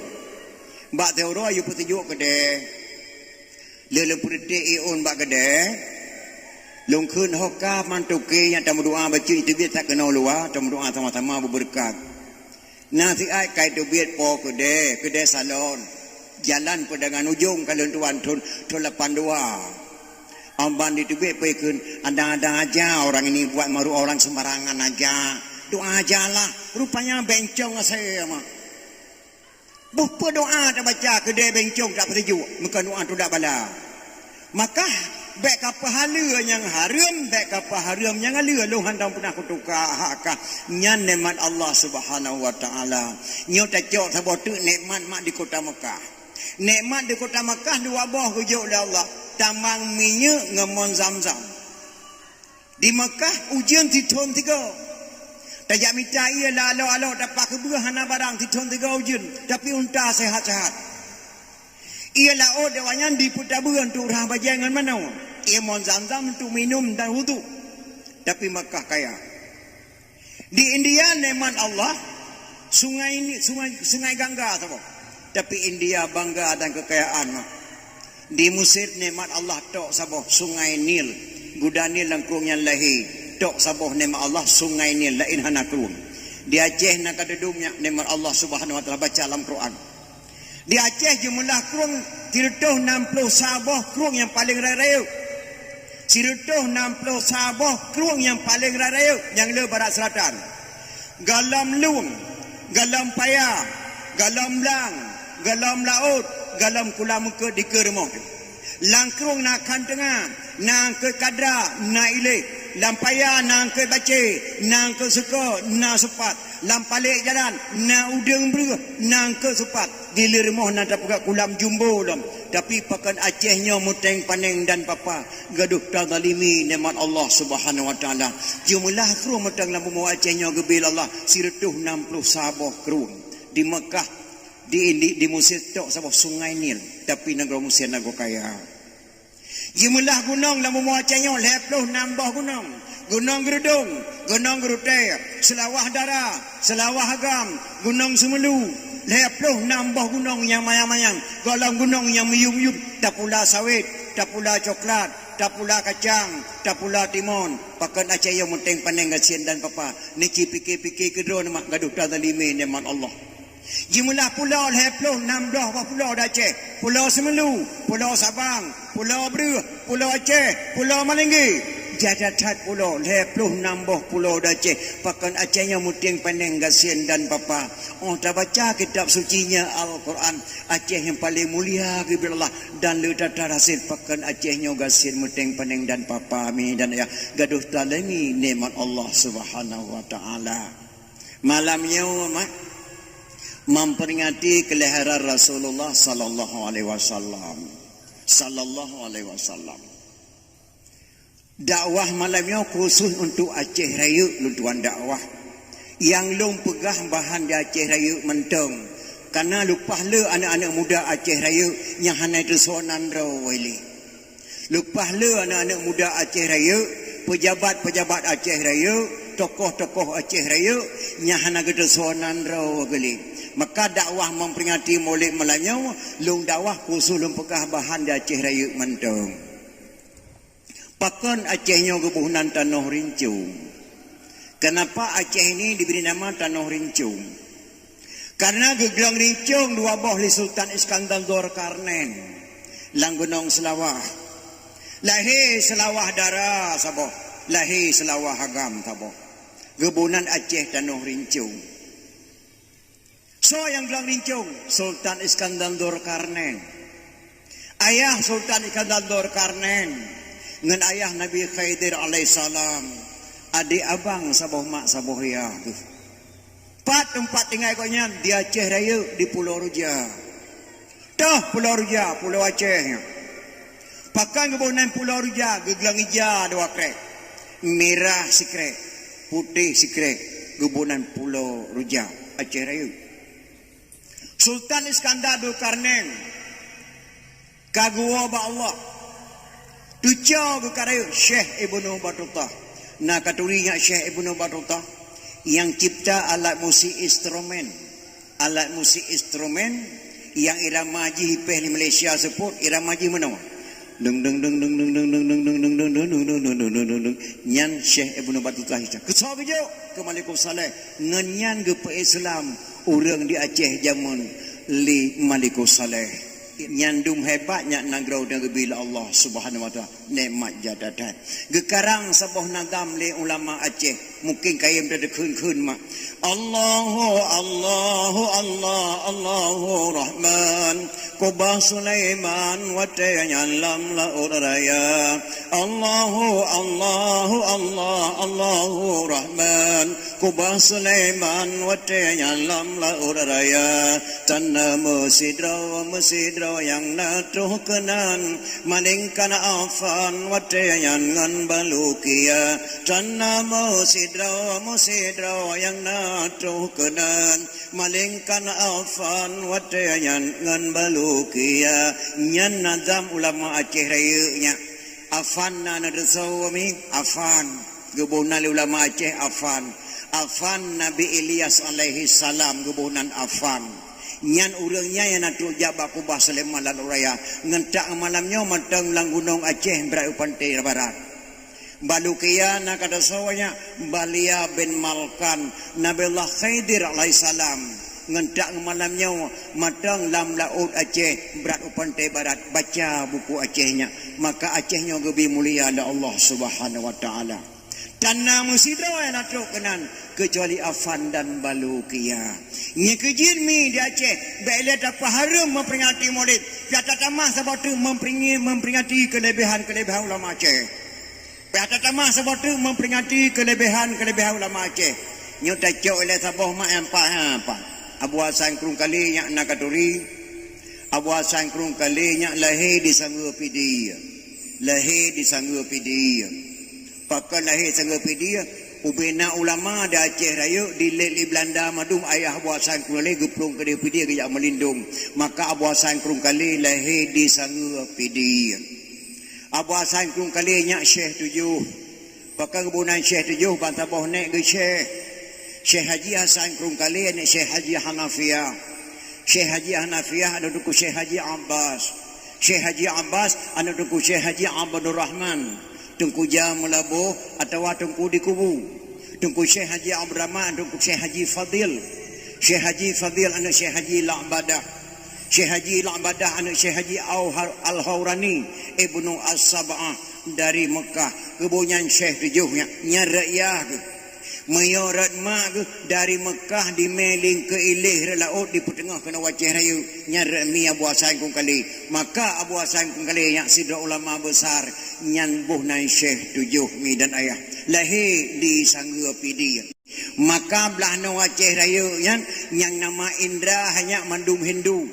Bak siuroe yue peusijuek keudée. Lheueh lôn peureuté ié ôn bak keudée, lôn kheun ho kah mantöng nyang tameudoá bacut teubiet that keunoe luwa, tameudoá sama-sama beubeureukat. Na siat ka iteubiet po keudée, keudée salon. Jalan Peudangan Ujong ka lôn tuan thon, thon lapan dua. Amban diteubiet peue kheun, ada-ada aja orang ini buat maru orang sembarangan aja. Doa ajalah. Rupanya bencong asai mak. Boh peue doa tabaca keudée bencong tapeusijuek, meukeunong doa teudak bala. Maka, bék ka peuhaleue nyang hareuem, bék ka peuhareuem nyang haleue, lôn hantom peunah kutuka hak kah. Nyan nikmat Allah Subhanahu wa Taala. Nyoe tacok saboh teuk nikmat mak di kota Mekah. Nikmat di kota Mekah dua boh geujok lé Allah, tamang minyeuk ngon mon Zamzam. Di Mekah ujeuen sithon sigoe. Tajak mita ié lam alok-alok tapak keubeue hana barang sithon sigoe ujeuen, tapi unta sehat-sehat. Ié laôt dewa nyan dipeutabeueng untuk rhah bajée ngon manoe. Ié mon Zamzam untuk minum dan wudhu. Tapi Mekah kaya. Di India nikmat Allah, sungai ni, sungai, sungai Gangga saboh. Tapi India bangga dan kekayaan mak. Di Mesir nikmat Allah tok saboh Sungai Nil. Guda Nil lam krueng nyan lahé. Tok saboh nikmat Allah Sungai Nil, laén hana krueng. Di Aceh na ka teudum nyan nikmat Allah Subhanahu wa Taala baca lam Quran. Di Aceh jeumeulah krueng sireutôh nam ploh saboh krueng nyang paleng rayeuk-rayeuk. Sireutôh nam ploh saboh krueng nyang paleng rayeuk nyang le barat selatan. Gohlom lueng, gohlom paya, gohlom blang, gohlom laôt, gohlom kulam meukeue dikeue rumoh teuh. Lam krueng na khan teunga, na eungkôt kadra, na iléh. Lam paya na eungkôt bacé, na eungkôt seuko, na seupat. Lam palék jalan na udeueng breueh, na eungkôt seupat. Di le rumoh na tapeugah kulam jumbo lom. Tapi pakon Aceh nyoe muteng paneng dan papa, gadôh tazalimi nikmat Allah Subhanahu wa Taala. Jeumeulah krueng muteng lam bumoe Aceh nyoe geubri lé Allah sireutôh nam ploh saboh krueng. Di Mekah, di, di, di Mesir tok saboh Sungai Nil, tapi nanggroe Mesir nanggroe kaya. Jeumeulah gunong lam bumoe Aceh nyoe lhèe ploh nam boh gunong. Gunong Geurudong, Gunong Geurutèe, Seulawah Dara, Seulawah Agam, Gunong Seumulu, lhèe ploh nam boh gunong nyang manyang-manyang, gohlom gunong nyang meuyum-yum, tapula sawét, tapula coklat, tapula kacang, tapula timon. Pakon Aceh nyoe muteng paneng gasien dan papa, neuci pike-pike keudroe mak gadôh tazalimi nikmat Allah. Jeumeulah pulo lhèe ploh nam boh pulo di Aceh, Pulo Seumulu, Pulo Sabang, Pulo Breueh, Pulo Aceh, Pulo Malinggé. Jadah that pulo, lhèe ploh nam boh pulo di Aceh. Pakon Aceh nyoe muteng paneng gasien dan papa. Oh tabaca kitab suci nyan Al-Quran, Aceh nyang paleng mulia geubri Allah dan le tata hasé pakon Aceh nyoe gasien muteng paneng dan papa mi dan ayah gadôh tazalimi nikmat Allah Subhanahu wa Taala. Malam nyoe mak memperingati kelahiran Rasulullah sallallahu alaihi wasallam. Sallallahu alaihi wasallam. Dakwah malam nyoe khusus untuk Aceh Rayeuk lôn tuan dakwah. Nyang lôn peugah bahan di Aceh Rayeuk mantong. Karena leupah le aneuk-aneuk muda Aceh Rayeuk nyang hana teusoe nan droe lé. Leupah le aneuk-aneuk muda Aceh Rayeuk, peujabat-peujabat Aceh Rayeuk, tokoh-tokoh Aceh Rayeuk nyang hana geuteusoe nan droe lé. Maka dakwah memperingati Maulid malam nyoe, lôn dakwah khusus lôn peugah bahan di Aceh Rayeuk mantong. Pakon Aceh nyoe geuboh nan tanoh rincong? Kenapa Aceh ini diberi nama tanoh rincong? Karena geuglong rincong dua boh lé Sultan Iskandar Zulkarnain lam Gunong Seulawah. Lahé Seulawah Dara saboh, lahé Seulawah Agam saboh. Geuboh nan Aceh tanoh rincong. Soe nyang glong rincong? Sultan Iskandar Zulkarnain. Ayah Sultan Iskandar Zulkarnain ngon ayah Nabi Khidir alaihissalam, adék abang saboh mak saboh yah. Pat teumpat tinggai gobnyan? Di Aceh Rayeuk, di Pulo Ruja. Toh Pulo Ruja, Pulo Aceh nyan. Pakon geuboh nan Pulo Ruja? Geuglong ija dua krek, mirah sikrek, putéh sikrek, geuboh nan Pulo Ruja, Aceh Rayeuk. Sultan Iskandar Zulkarnain ka geuwoe bak Allah. Teucok geukareueng Syekh Ibnu Batutah. Na katuri nyak Syekh Ibnu Batutah nyang cipta alat musik instrumen. Alat musik instrumen nyang irama jih ipeh di Malaysia seupôt, irama jih meunoe. Deng, deng, deng. Nyan Syekh Ibnu Batutah cipta. Keusoe geujok keu Malikus Saleh. Ngon nyan geupeu Islam ureuëng di Aceh jameun lé Malikus Saleh. Nyan dum hebat nyak nanggroe nyang geubri lé Allah Subhanahu wa Taala, nikmat jadah that. Geukarang saboh nadam lé ulama Aceh, mungken kayém tadeukheun-kheun mak. Allahu, Allahu, Allah, Allahu Rahman. Kubah Sulaiman watée nyan lam laôt raya. Allahu, Allahu, Allah, Allahu Rahman. Kubah Sulaiman watée nyan lam laôt raya. Tan na meusidroe, meusidroe nyang na troh keunan, malingkan Afan watée nyan ngon Balukia. Tan na meusidroe, meusidroe nyang na troh keunan, malingkan Afan watée nyan ngon Balukia. Nyan nazam ulama Aceh Rayeuk nyak. Afan na, na teusoe mi, Afan. Geuboh nan lé ulama Aceh Afan. Afan Nabi Ilyas alaihissalam geuboh nan Afan. Nyan ureuëng nyan nyang na trok jak bak kubah Sulaiman laôt raya. Ngon tak malam nyoe mantong lam gunong Aceh brat u pantai barat. Balukia na ka teusoe nyak, Balia bin Malkan, Nabiullah Khidir alaihissalam. Ngon tak malam nyoe mantong lam laôt Aceh brat u pantai barat, baca buku Aceh nyak, maka Aceh nyoe geubri mulia lé Allah Subhanahu wa Taala. Tan na meusidroe nyang na trok keunan keucuali Afan dan Balukia. Nyoe keu jih mi di Aceh, bék lé tapeuhareuem memperingati Maulid, pih tatamah saboh teuk memperingati, memperingati keulebihan-keulebihan ulama Aceh. Pih tatamah saboh teuk memperingati keulebihan-keulebihan ulama Aceh. Nyoe tacok ilée saboh mak nyang paih apa. Abu Hasan Krueng Kali nyak na katuri. Abu Hasan Krueng Kalé nyak lahé di Sanggeue Pidie. Lahé di Sanggeue Pidie. Pakon lahé Sanggeue Pidie? Ubena ulama di Aceh Rayeuk dilét lé Beulanda mandum, ayah Abu Hasan Krueng Kalé geuplueng keudéh Pidie geujak meulindong. Maka Abu Hasan Krueng Kalé lahé di Sanggeue Pidie. Abu Hasan Krueng Kalé nyak Syekh Tujoh. Pakon geuboh nan Syekh Tujoh? Ban saboh nèk geuh syekh. Syekh Haji Hasan Krueng Kalé, aneuk Syekh Haji Hanafiah. Syekh Haji Hanafiah aneuk Teungku Syekh Haji Abbas. Syekh Haji Abbas aneuk Teungku Syekh Haji Abdul Rahman, Teungku Jam Meulaboh atawa Teungku di Kubu. Teungku Syekh Haji Abdul Rahman, Teungku Syekh Haji Fadil. Syekh Haji Fadil aneuk Syekh Haji La'badah. Syekh Haji La'badah aneuk Syekh Haji Au-, Al-Haurani, Ibnu As-Sab'ah dari Mekah. Geuboh nyan Syekh Tujoh nyan, nyan rot yah geuh. Meunyoe rot mak geuh dari Mekah, di mé lingkeue iléh rot laôt, di peuteungoh keunoe u Aceh Rayeuk, nyan rot mi Abu Hasan Krueng Kalé. Maka Abu Hasan Krueng Kalé nyak sidroe ulama beusar, nyan boh nan Syekh Tujoh, mi dan ayah. Lahé di Sanggeue Pidie. Maka blaih noe Aceh Rayeuk nyan, nyang nama Indra hanya mandum Hindu.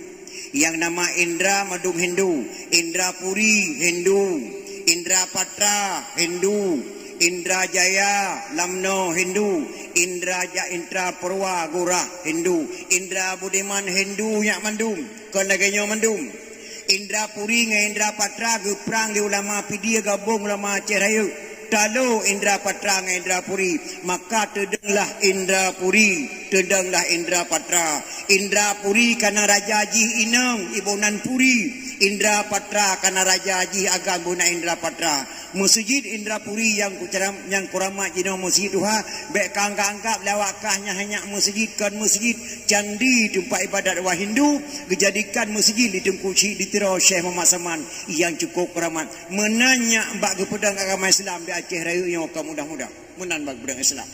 Nyang nama Indra mandum Hindu. Indra Puri Hindu, Indra Patra Hindu, Indra Jaya Lamno Hindu, Indra Ja-, Indra Purwa Gurah Hindu, Indra Budiman Hindu nyak mandum. Kon lagèe nyoe mandum. Indra Puri ngon Indra Patra geuprang lé ulama Pidie, gabong ulama Aceh Rayeuk. Talo Indra Patra ngon Indra Puri, maka teudonglah Indra Puri, teudonglah Indra Patra. Indra Puri kana raja jih inong, iboh nan Puri. Indra Patra kana raja jih agam, iboh nan Indra Patra. Meuseujid Indra Puri nyang kuceram-, nyang kuramat jinoe meuseujid tuha, bèk ka anggab-anggab lé awak kah nyan hanya meuseujid, kon meuseujid, candi teumpat ibadat awak Hindu, geujadikan meuseujid di Teungku Syik, di Tiro Syekh Muhammad Saman nyang cukôp kuramat. Meunan nyak bak geupeudong agama Islam di Aceh Rayeuk nyoe ka mudah-mudah. Meunan bak geupeudong Islam.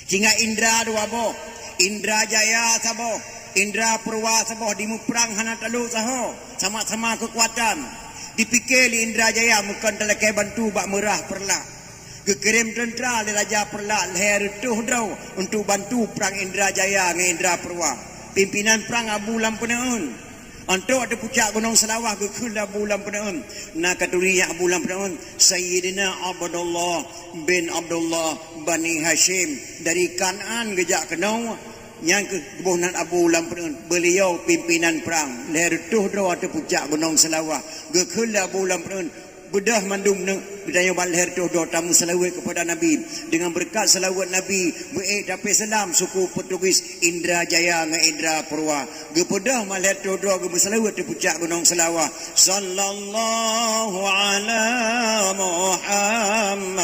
Singoh Indra dua boh, Indra Jaya saboh, Indra Purwa saboh, dimeuprang hana talô saho, sama-sama keukuatan. Dipike lé Indra Jaya meukon talakèe bantu bak meurah Peureulak. Geukirém teuntra lé Raja Peureulak lhèe reutôh droe untuk bantu prang Indra Jaya ngon Indra Purwa. Pimpinan prang Abu Lam Peuneuen. Antô ateueh pucak Gunong Seulawah geukheun lé Abu Lam Peuneuen. Na katuri nyang Abu Lam Peuneuen, Sayyidina Abdullah bin Abdullah Bani Hasyim dari Kanaan geujak keunoe, nyang keuh geuboh nan Abu Lam Peuneuen. Beuliau pimpinan prang, lhèe reutôh droe ateueh pucak Gunong Seulawah. Geukheun lé Abu Lam Peuneuen, beudôh mandum neuk, geutanyoe ban lhèe reutôh droe tameuseulaweuet keupada Nabi. Deungon beureukat seulaweuet Nabi, beu-ék tapeuseulamat suku Portugis Indra Jaya ngon Indra Purwa. Geupeudong ban lhèe reutôh droe geumeuseulaweuet di pucak Gunong Seulawah. Sallallahu ala Muhammad,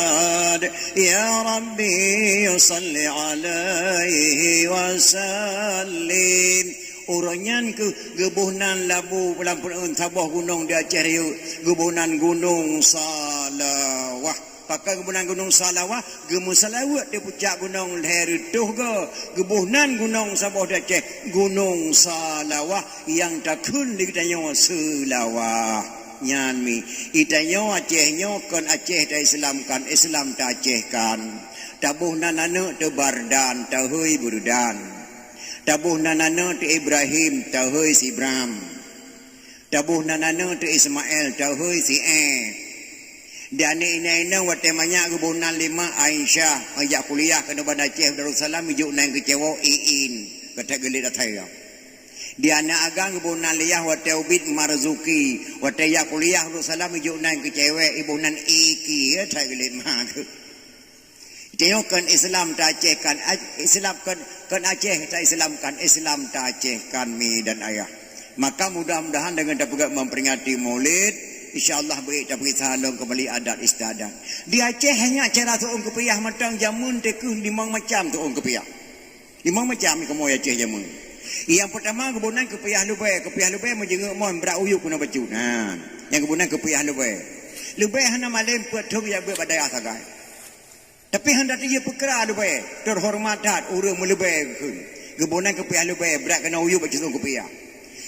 ya Rabbi salli alaihi wasallim. Uroe nyan keuh geuboh nan lé Abu Lam Peuneuen saboh gunong di Aceh Rayeuk, geuboh nan Gunong Salawah. Pakon geuboh nan Gunong Salawah? Geumeuseulaweuet di pucak gunong lhèe reutôh goe. Geuboh nan gunong saboh di Aceh, Gunong Salawah, nyang takheun lé geutanyoe Seulawah. Nyan mi, geutanyoe Aceh nyoe kon Aceh ta-Islamkan, Islam ta-Acehkan. Taboh nan aneuk teuh Bardan, tahôi Burdan. Taboh nan aneuk teuh Ibrahim, tahôi Sibram. Taboh nan aneuk teuh Ismail, tahôi si-e. Di aneuk inong-inong watèe manyak geuboh nan lé mak Aisyah, jak kuliah keunoe Banda Aceh Darussalam, ijok nan keu cewek Iin, ka that geulet asai nyan. Di aneuk agam geuboh nan lé yah watèe ubit Marzuki, watèe jak kuliah Darussalam ijok nan keu cewek, iboh nan Iki, ka that geulet mak. Tanyoe kon Islam ta-Acehkan, Ac-, Islam kon, kon Aceh ta-Islamkan, Islam ta-Acehkan mi dan ayah. Maka mudah-mudahan deungon tapeugah memperingati Maulid, insya Allah beu-ék tapeugisa lom keumbali adat istiadat. Di Aceh hanya cara tu'ueng keupiah mantong, jameun teuh keuh limong macam tu'ueng keupiah. Limong macam kamoe Aceh jameun. Nyang peutama geuboh nan keupiah lubèe, keupiah lubèe meujeungeuek mon brat uyueb keunoe bacut. Ha, nyang geuboh nan keupiah lubèe. Lubèe hana malém peuet thon jak beuet bak dayah sagai. Tapi hana teupeukra lubèe, teuhoreumat that ureueng meulubèe geukheun. Geuboh nan keupiah lubèe, brat keunoe uyueb bacut tu'ueng keupiah.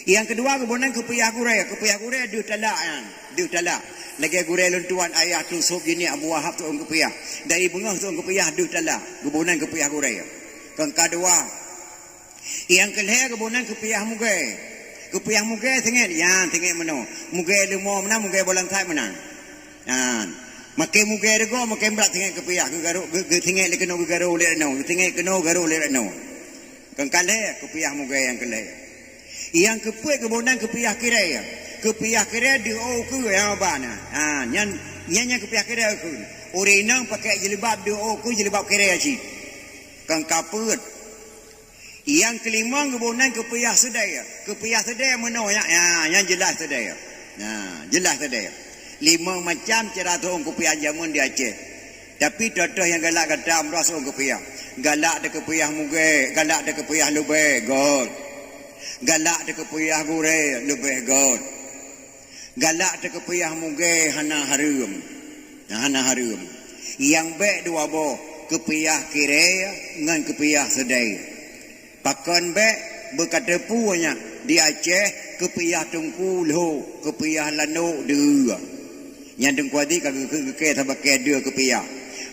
Nyang keudua geuboh nan keupiah gurèe, keupiah gurèe deuh talak nyan, deuh talak. Lagèe gurèe lôn tuan ayah Teungku Sop Jinik Abu Wahab tu'ueng keupiah. Dari beungoh tu'ueng keupiah deuh talak, geuboh nan keupiah gurèe. Nyang keudua, nyang keulhèe geuboh nan keupiah mugèe. Keupiah mugée singét, nyan singét meunoe. Mugée leumo meunan, mugée boh langsat meunan. Nyan. Makin mugée reugoe, makin brat singét keupiah. Geugarô, geu-, geusingét lé keunoe, geugarô lé reunoe, geusingét keunoe, garô lé reunoe. Kon ka lhée keupiah mugée nyang keu lhée. Nyang keupeuet geuboh nan keupiah kirée. Keupiah kirée deuh ôk keue nyang ba na. Ha, nyan, nyan nyang keupiah kirée kheun. Ureueng inong pakai jilbab deuh ôk keue jilbab kirée cit. Kon ka peuet. Nyang keulimong geuboh nan keupiah seudée. Keupiah seudée meunoe nyan, ya, nyan jeulaih seudée. Nah, jeulaih seudée. Limong macam cara seuôn keupiah jameun di Aceh. Tapi toh-toh nyang galak gata meurah seuôn keupiah. Galak teuh keupiah mugée, galak teuh keupiah leubeh göt. Galak teuh keupiah gurée leubeh göt. Galak teuh keupiah mugée hana hareuem. Hana hareuem. Nyang bék dua boh, keupiah kirée ngon keupiah seudée. Pakon bék beukateupeue nyan di Aceh keupiah teungku lhok, keupiah lanok deuh. Nyan teungku adik ka geukheun geukée sabakée deuh keupiah.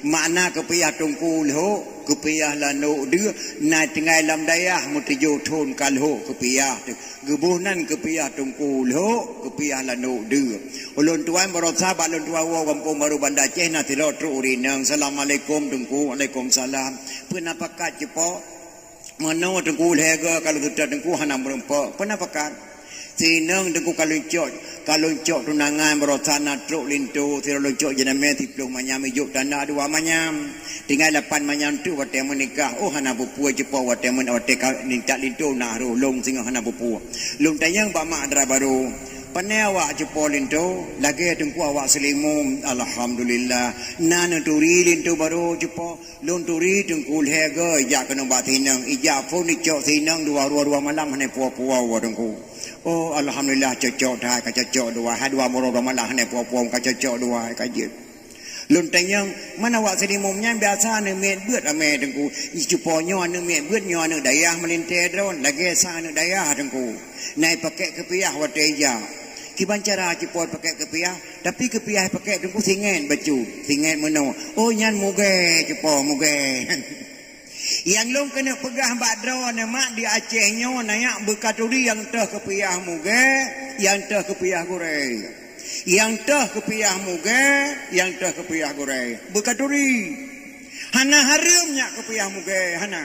Makna keupiah teungku lhok, keupiah lanok deuh, na tinggai lam dayah meutujoh thon ka lhok keupiah teuh. Geuboh nan keupiah teungku lhok, keupiah lanok deuh. Ulôn tuan barosa bak lôn tuan woe gampông barô Banda Aceh na sidroe trok ureueng inong. Assalamualaikum teungku. Waalaikumsalam. Peue na pakat ceupok? Meunoe teungku lhée goe ka lôn seutôt teungku hana meurumpok. Peue na pakat? Sinong teungku ka lôn cok, ka lôn cok tunangan barosa na trok linto, sidroe lôn cok jinamé siplôh manyam ijok tanda dua manyam. Tinggai lapan manyam teuk watée meunikah. Oh hana peue-peue ceupok watée meun-, watée ka nintak linto na roh lôn singoh hana peue-peue. Lôn tanyong bak mak dara barô, "Pane awak ceupok linto?" "Lagée teungku awak seulimum." "Alhamdulillah." "Na neuturi linto barô ceupok?" "Lôn turi teungku lhée goe ijak keunoe bak sinong, ijak phon icok sinong dua, dua, dua malam hana puwoe-puwoe teungku." "Oh alhamdulillah cocok that ka cocok dua, hai dua moro dua malam hana puwoe-puwoe ka cocok dua ka jeuet." Lôn tanyong, "Man awak seulimum nyan biasa neumiet beuet amé teungku?" "Cupo nyoe aneuk miet beuet nyoe aneuk dayah meulintée droe, lagée sang aneuk dayah teungku. Na ipakék keupiah watée ijak." "Kiban cara cupo ipakék keupiah?" "Tapi keupiah ipakék teungku singét bacut, singét meunoe." "Oh nyan mugée cupo mugée." Nyang lôn keuneuk peugah bak droeneuh mak di Aceh nyoe na nyak beukaturi nyang toh keupiah mugée, nyang toh keupiah gurée. Nyang toh keupiah mugée, nyang toh keupiah gurée. Beukaturi. Hana hareuem nyak keupiah mugée, hana.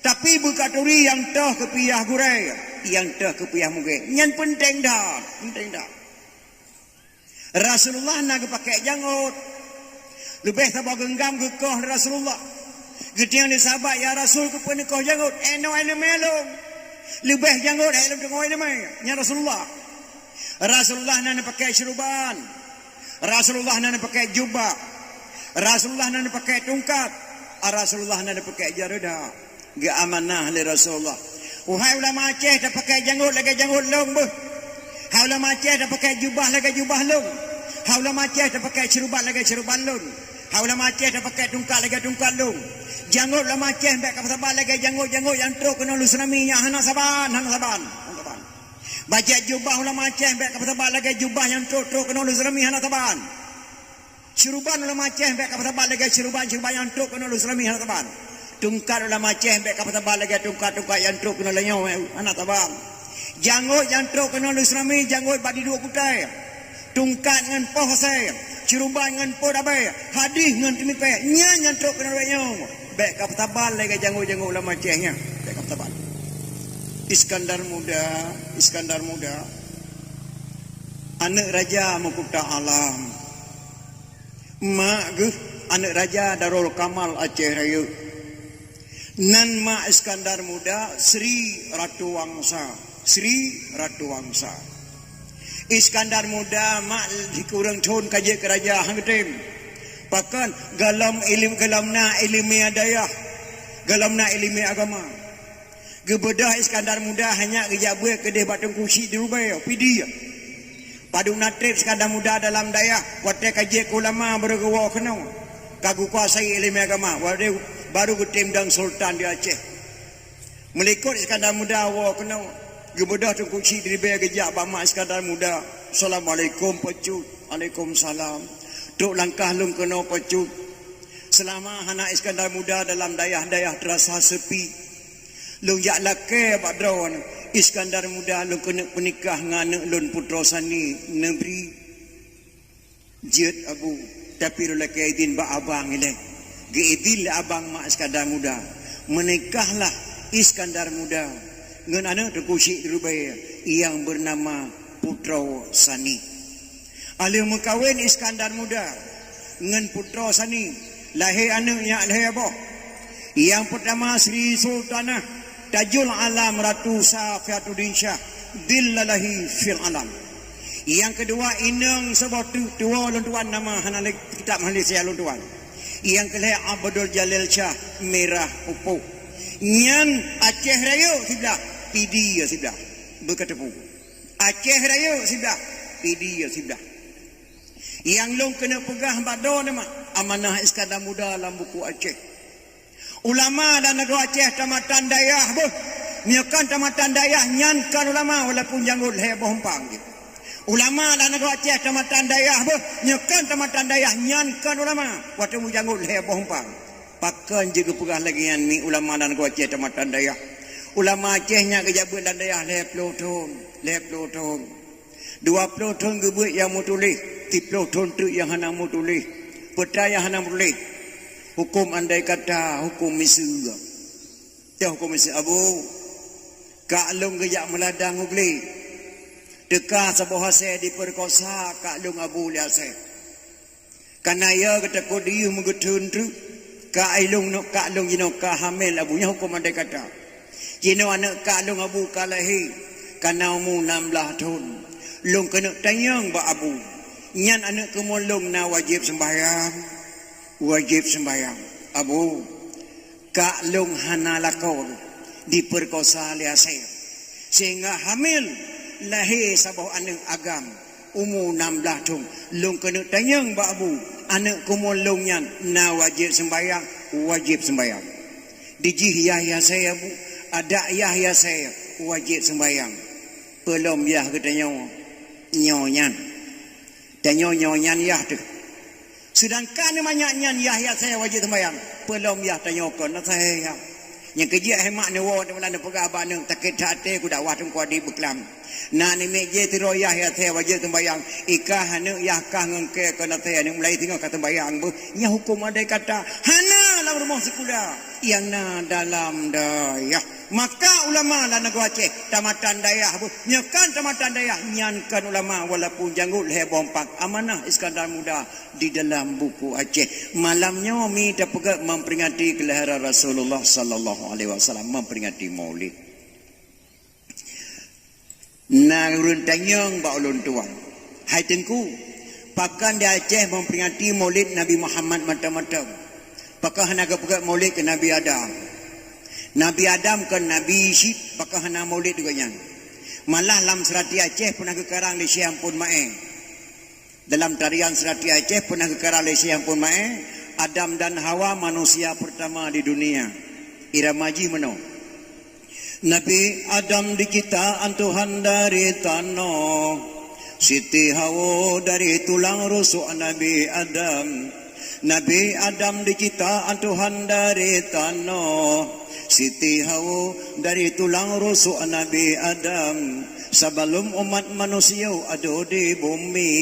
Tapi beukaturi nyang toh keupiah gurée, nyang toh keupiah mugée. Nyan peunteng that, peunteng that. Rasulullah na geupakék jangôt. Leubeh saboh geunggam geukoh lé Rasulullah. Geutanyong lé sahabat, "Ya Rasul, keupeue neukoh jangôt?" "Inoe iéleumé lôn. Leubeh jangôt hai lôn teungoh iéleumé." Nyan Rasulullah. Rasulullah na neupakék syeuruban. Rasulullah na neupakék jubah. Rasulullah na neupakék tungkat. Rasulullah na neupakék jarodah. Geuamanah lé Rasulullah. "Wahai ulama Aceh, tapakék jangôt lagée jangôt lôn beuh. Hai ulama Aceh, tapakék jubah lagée jubah lôn. Hai ulama Aceh, tapakék syeuruban lagée syeuruban lôn. Hai ulama Aceh, tapakék tungkat lagée tungkat lôn. Jangôt ulama Aceh bék kapeusaban lagée jangôt-jangôt nyang trok keunoe lôn seurami nyan, hana saban, hana saban, hana saban. Bajée jubah ulama Aceh bék kapeusaban lagée jubah nyang trok-trok keunoe lôn seurami, hana saban. Syeuruban ulama Aceh bék kapeusaban lagée syeuruban-syeuruban nyang trok keunoe lôn seurami, hana saban. Tungkat ulama Aceh bék kapeusaban lagée tungkat-tungkat nyang trok keunoe lôn nyoe, hana saban. Jangôt nyang trok keunoe lôn seurami, jangôt bak diduek kutai. Tungkat ngon poh asée, syeuruban ngon poh dabée, hadih ngon teumipée, nyan nyang trok keunoe lôn nyoe. Bék kapeusaban lagée jangôt-jangôt ulama Aceh nyan, bék kapeusaban." Iskandar Muda, Iskandar Muda, aneuk raja meukuta alam. Mak geuh aneuk raja Darul Kamal Aceh Rayeuk. Nan mak Iskandar Muda Sri Ratu Wangsa, Sri Ratu Wangsa. Iskandar Muda mak sikureueng thon ka jeuet keu raja han geutem. Pakon? Gohlom ileum-, gohlom na ileumé dayah, gohlom na ileumé agama. Geubeudôh Iskandar Muda hanya geujak beuet keudeh bak Teungku Chik di Rubée, Pidie. Padum na treb Iskandar Muda dalam dayah, watée ka jeuet keu ulama barô geuwoe keunoe. Ka geukuasai ileumé agama, watée barô geutem dan sultan di Aceh. Meulikot Iskandar Muda woe keunoe, geubeudôh Teungku Chik di Rubée geujak bak mak Iskandar Muda. "Assalamualaikum, Pak Cut." "Waalaikumsalam." "Trok langkah lôn keunoe, Pak Cut. Seulama hana Iskandar Muda dalam dayah-dayah teurasa seupi. Lôn jak lakée bak droeneuh, Iskandar Muda, lôn keuneuk peunikah ngon aneuk lôn Putroe Sani Neubri. Jeuet Abu, tapi lôn lakée idhin bak abang ilée. Geuidhin lé abang mak Iskandar Muda, "Meunikahlah Iskandar Muda ngon aneuk Teungku Syik Rubée nyang beunama Putroe Sani." Alheuh meukawen Iskandar Muda ngon Putroe Sani, lahé aneuk nyan lhée boh. Nyang peutama Sri Sultanah Tajul Alam Ratu Safiatuddin Syah, Dhillalahi fil Alam. Nyang keudua inong saboh teuk tuwoe lôn tuan, nama hana lé kitab Malaysia lôn tuan. Nyang keulhée Abdul Jalil Syah, Mirah Pupuk. Nyan Aceh Rayeuk siblah, Pidie siblah. Beuka teupeu. Aceh Rayeuk siblah, Pidie siblah. Nyang lôn keuneuk peugah bak droeneuh mah, amanah Iskandar Muda lam buku Aceh. Ulama lam nanggroe Aceh tamatan dayah beuh. Meunyoe kon tamatan dayah, nyan kon ulama, walaupun janggot lhée boh umpang jih. Ulama lam nanggroe Aceh tamatan dayah beuh. Meunyoe kon tamatan dayah, nyan kon ulama, walaupun janggot lhée boh umpang. Pakon jeuet geupeugah lagée nyan, mi ulama lam nanggroe Aceh tamatan dayah? Ulama Aceh nyan geujak beuet lam dayah lhée ploh thon, lhée ploh thon. Dua ploh thon geubeuet nyang meutuléh, siploh thon teuk nyang hana meutuléh. Peue nyang hana meutuléh? Huköm andai kata, huköm miseue. Teuh huköm miseue, "Abu, kak lôn geujak meuladang u glé. Teuka saboh asée jipeurkosa kak lôn Abu lé asée. Kana ya geutakot diyuh meugeutheun treuk, kak ilong nok kak lôn jinoe ka hamil Abu." Nyan huköm andai kata. Jinoe aneuk kak lôn Abu ka lahé, kana umu nam blaih thon. Lôn keuneuk tanyong bak Abu, nyan aneuk keumuen lôn na wajéb seumbahyang? Wajéb seumbahyang. Abu, kak lôn hana lakoe jipeurkosa lé asée, sehingga hamil lahé saboh aneuk agam. Umu nam blaih thon, lôn keuneuk tanyong bak Abu, aneuk keumuen lôn nyan na wajéb seumbahyang? Wajéb seumbahyang. Dijih yah asée Abu, adak yah asée wajéb seumbahyang. Peulom yah geutanyoe nyoe nyan. Tanyoe nyoe nyan yah teuh. Seudangkan manyak nyan yah asée wajéb seumbahyang. Peulom yah tanyoe kon asée yah. Nyang keujeuet hai mak neuwoe, neupeugah bak aneuk, "Sakét that até ku dakwah teungku adik beuklam. Na namiet jih sidroe yah asée wajéb seumbahyang. Ikah aneuk yah kah ngon kée kon asée aneuk mulai singoh ka seumbahyang beuh." Nyan huköm andai kata. Hana lam rumoh sikula nyang na dalam dayah. Maka ulama lam nanggroe Aceh tamatan dayah beuh. Nyoe kon tamatan dayah, nyan kon ulama walaupun janggot lhée boh umpang. Amanah Iskandar Muda di dalam buku Aceh. Malam nyoe mi tapeugét memperingati kelahiran Rasulullah sallallahu alaihi wasallam, memperingati Maulid. Na ureuëng tanyong bak ulôn tuan, "Hai Teungku, pakon di Aceh memperingati Maulid Nabi Muhammad mantong-mantong? Pakon hana geupeugét Maulid keu Nabi Adam? Nabi Adam kon nabi cit, pakon hana Maulid gobnyan? Malah lam seurati Aceh peunah geukarang lé Syekh Ampon Maé." Dalam tarian seurati Aceh peunah geukarang lé Syekh Ampon Maé, Adam dan Hawa manusia pertama di dunia. Irama jih meunoe. Nabi Adam diciptaan Tuhan dari tanoh, Siti Hawa dari tulang rusuk Nabi Adam. Nabi Adam diciptaan Tuhan dari tanoh, Siti Hawa dari tulang rusuk Nabi Adam. Sabalom umat manusia ado di bumi,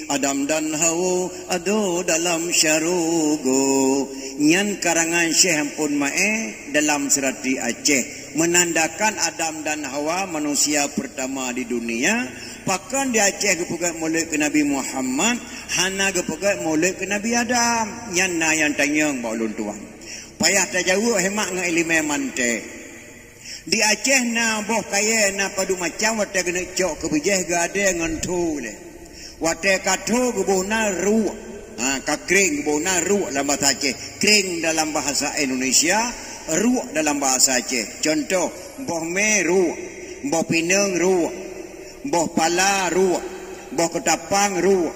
Adam dan Hawa ado dalam syeuruga. Nyan karangan Syekh Ampon Maé dalam seurati Aceh, meunandakan Adam dan Hawa manusia pertama di dunia. Pakon di Aceh geupeugét Maulid keu Nabi Muhammad, hana geupeugét Maulid keu Nabi Adam? Nyan na nyang tanyong bak ulôn tuan. Payah tajaweueb hai mak ngon iéleumé manté. Di Aceh na boh kayée na padub macam, watée keuneuk cok keu bijéh geuadée ngon tho lé. Watée ka tho geuboh na ruek. Ha, ka kréng geuboh na ruek lam bahasa Aceh. Kréng dalam bahasa Indonesia, ruek dalam bahasa Aceh. Contoh, boh mé ruek, boh pineung ruek, boh pala ruek, boh keutapang ruek,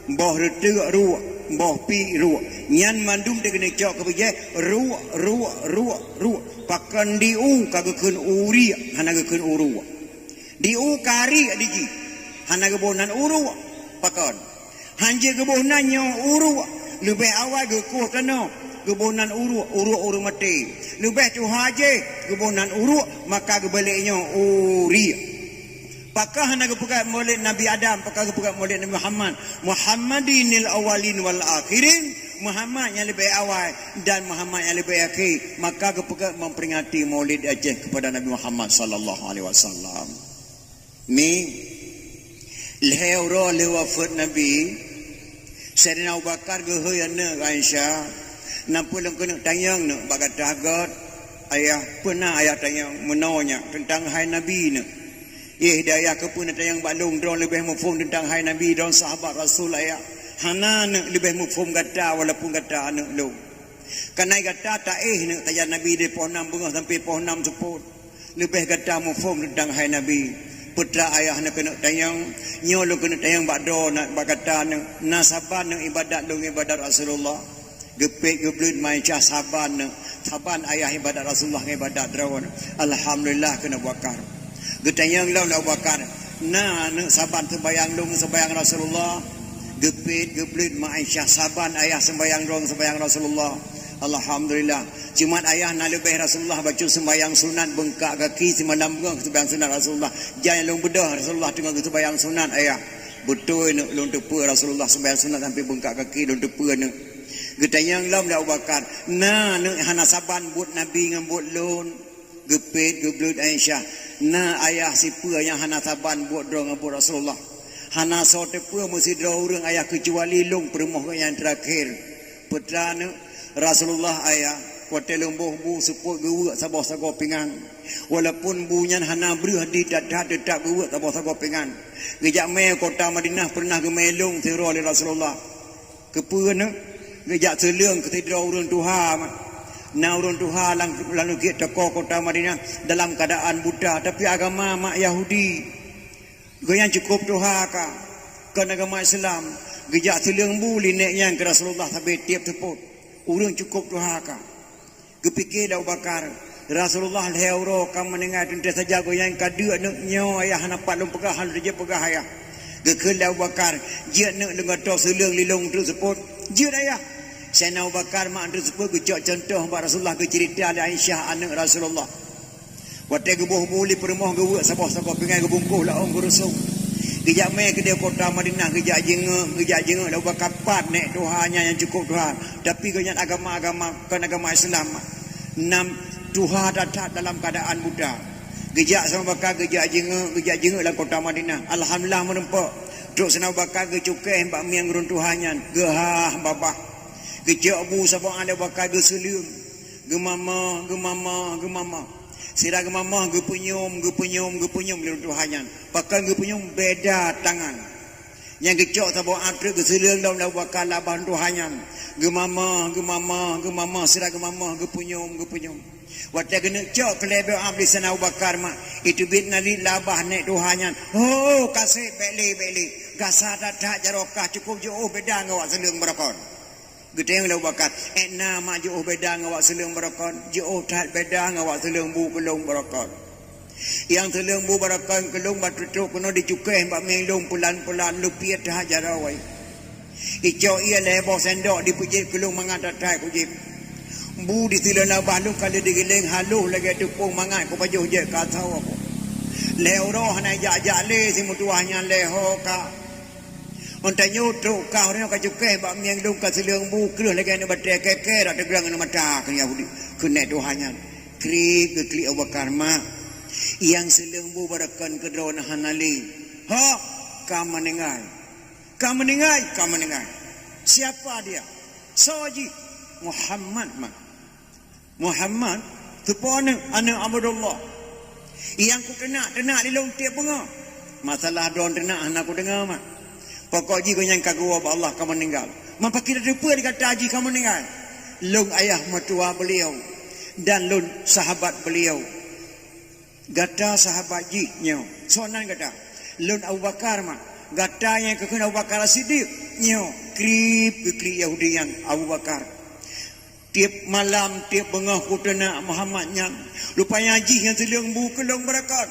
boh reuteuk ruek, boh piek ruek. Nyan mandum dikeuneuk cok keu bijéh, ruek, ruek, ruek, ruek. Pakon di u ka geukheun u riek, hana geukheun u ruek. Di u ka riek di jih, hana geuboh nan u ruek. Pakon? Hanjeuet geuboh nan nyoe u ruek, leubeh awai geukoh tanoh. Geuboh nan uruek, uruek ureuëng maté. Leubeh tuha jih geuboh nan uruek, maka geubalek nyoe uriek. Pakon hana geupeugah Maulid Nabi Adam, pakon geupeugah Maulid Nabi Muhammad? Muhammadinil awwalin wal akhirin, Muhammad nyang leubeh awai dan Muhammad nyang leubeh akhé. Maka geupeugah memperingati Maulid Aceh kepada Nabi Muhammad sallallahu alaihi wasallam. Mi, lhée uroe lheueh wafeuet Nabi, Saidina Abu Bakar geuhôi aneuëk Aisyah, "Na peue lôn keuneuk tanyong neuëk bak gata göt, Ayah?" "Peue na Ayah tanyong?" "Meunoe nyak, teuntang hai Nabi neuëk." "Éh, di Ayah, keupeue na tanyong bak lôn, droe leubeh muphom teuntang hai Nabi, droe sahabat Rasul, Ayah. Hana neuëk leubeh muphom gata walaupun gata aneuëk lôn. Kareuna gata taéh neuëk tajak Nabi di poh nam beungoh sampai poh nam seupôt. Leubeh gata muphom teuntang hai Nabi. Peue teuma Ayah na keuneuk tanyong, nyoe lôn keuneuk tanyong bak droe na bak gata neuëk, na saban neuëk ibadat lôn ibadat Rasulullah?" Geupét geubleuet ma Aisyah, "Saban neuëk, saban Ayah ibadat Rasulullah ngon ibadat droe neuëk." "Alhamdulillah," kheun Abu Bakar. Geutanyong lom lé Abu Bakar, "Na neuëk saban seumbahyang lôn ngon seumbahyang Rasulullah?" Geupét geubleuet ma Aisyah, "Saban Ayah seumbahyang lôn ngon seumbahyang Rasulullah." "Alhamdulillah. Cuma Ayah na leubeh Rasulullah bacut seumbahyang sunat beungkak gaki simalam beungoh seumbahyang sunat Rasulullah. Jan lôn beudôh Rasulullah teungoh geuseumbahyang sunat, Ayah." "Beutôi neuëk, lôn teupeue Rasulullah seumbahyang sunat sampai beungkak gaki, lôn teupeue neuëk." Geutanyong lom lé Abu Bakar, "Na neuëk hana saban buet Nabi ngon buet lôn?" Geupét geubleuet Aisyah, "Na Ayah sipeue nyang hana saban buet droe ngon buet Rasulullah. Hana soe teupeue meusidroe ureuëng Ayah keucuali lôn peurumoh geuh nyang teurakhé." "Peue teuma neuëk?" "Rasulullah, Ayah, watée lôn boh bu seupôt geuweuek saboh sagoe pingan. Walaupun bu nyan hana breueh di that-that, teutap geuweuek saboh sagoe pingan. Geujak mé kota Madinah peureunah geumé lôn siuroe lé Rasulullah." "Keupeue neuëk?" "Geujak seuleueng keu sidroe ureuëng tuha mak. Na ureuëng tuha lam, lam leukiek toko kota Madinah dalam keuadaan buta, tapi agama mak Yahudi. Gobnyan cukôp tuha ka, kon agama Islam. Geujak seuleueng bu lé nék nyan keu Rasulullah sabe tieb seupôt. Ureuëng cukôp tuha ka." Geupike lé Abu Bakar, "Rasulullah lhée uroe ka meuninggai, teuntée saja gobnyan ka deuk neuëk, nyoe Ayah hana pat lôn peugah, hana lôn jeuet peugah Ayah." Geukheun lé Abu Bakar, "Jeuet neuëk, lôn gatoe seuleueng lé lôn treuk seupôt." "Jeuet Ayah." Saidina Abu Bakar mak treuk seupôt geucok cuntoh bak Rasulullah, geuceurita lé Aisyah aneuëk Rasulullah. Watée geuboh bu lé peurumoh geuweuek saboh sagoe pingan geubungkôh laong geurusong. Geujak mé keudeh kota Madinah, geujak jingeuk, geujak jingeuk lé Abu Bakar pat nék tuha nyan nyang cukôp tuha. Tapi gobnyan agama-agama, kon agama Islam. Nam tuha that-that dalam keuadaan buta. Geujak sama Abu Bakar, geujak jingeuk, geujak jingeuk lam kota Madinah. Alhamdulillah meurumpok. Trok Saidina Abu Bakar geucukéh bak mieng ureuëng tuha nyan, geuhah babah. Geucok bu saboh Abu Bakar geuseuleueng. Geumama, geumama, geumama. Sira geumama geupeunyum, geupeunyum, geupeunyum lé ureuëng tuha nyan. Pakon geupeunyum, beda tangan. Nyang geucok saboh ap treuk geuseuleueng lom lé Abu Bakar lam babah tuha nyan. Geumama, geumama, geumama, sira geumama geupeunyum, geupeunyum. Watée geuneuk cok keu lhée boh ap lé Saidina Abu Bakar mak, iteubiet naliet lam babah nék tuha nyan. "Ho, kaseb, bék lé, bék lé. Gasa that-that jaroe kah, cukôp jiôh beda ngon awak seuleueng barokon." Geutanyong lé Abu Bakar, "Ék na mak jiôh beda ngon awak seuleueng barokon?" "Jiôh that beda ngon awak seuleueng bu keu lôn barokon. Nyang seuleueng bu barokon keu lôn bak trok-trok keunoe jicukéh bak mieng lôn peulan-peulan, lôn piet that jaroe. Icok ié lhée boh sendok jipeujieb keu lôn mangat that-that kujieb. Bu jiseuleueng lam babah lôn ka lheueh jigiléng haloh lagée teupông mangat kupajoh jeuet keu asoe ku. Lhée uroe hana jak-jak lé si meutuwah nyan lé ho ka. Ôn tanyoe trok kah uroe nyoe ka cukéh bak mieng lôn ka seuleueng bu kreueh lagée aneuëk batée kée-kée rot teugrang aneuëk mata," kheun Yahudi, kheun nék tuha nyan. Krieb geuklik Abu Bakar, "Mak, nyang seuleueng bu barokon keu droeneuh hana lé. Ho, ka meuninggai. Ka meuninggai, ka meuninggai." "Siapa dia? Soe jih?" "Muhammad, Mak." "Muhammad, soe po aneuëk?" "Aneuëk Abdullah. Nyang kuteunak-teunak lé lôn tieb beungoh." "Masalah droe teunak hana kudeungoe, Mak. Pokok jih gobnyan ka geuwoe bak Allah, ka meuninggai." "Mak, pakri tateupeue di gata jih ka meuninggai?" "Lôn ayah meutuwah beuliau dan lôn sahabat beuliau." "Gata sahabat jih nyoe. Soe nan gata?" "Lôn Abu Bakar, Mak." "Gata nyang kukheun Abu Bakar As-Siddiq nyoe." Krieb geuklik Yahudi nyan Abu Bakar. "Tieb malam, tieb beungoh kuteunak Muhammad nyan. Rupanya jih nyang seuleueng bu keu lôn barokon.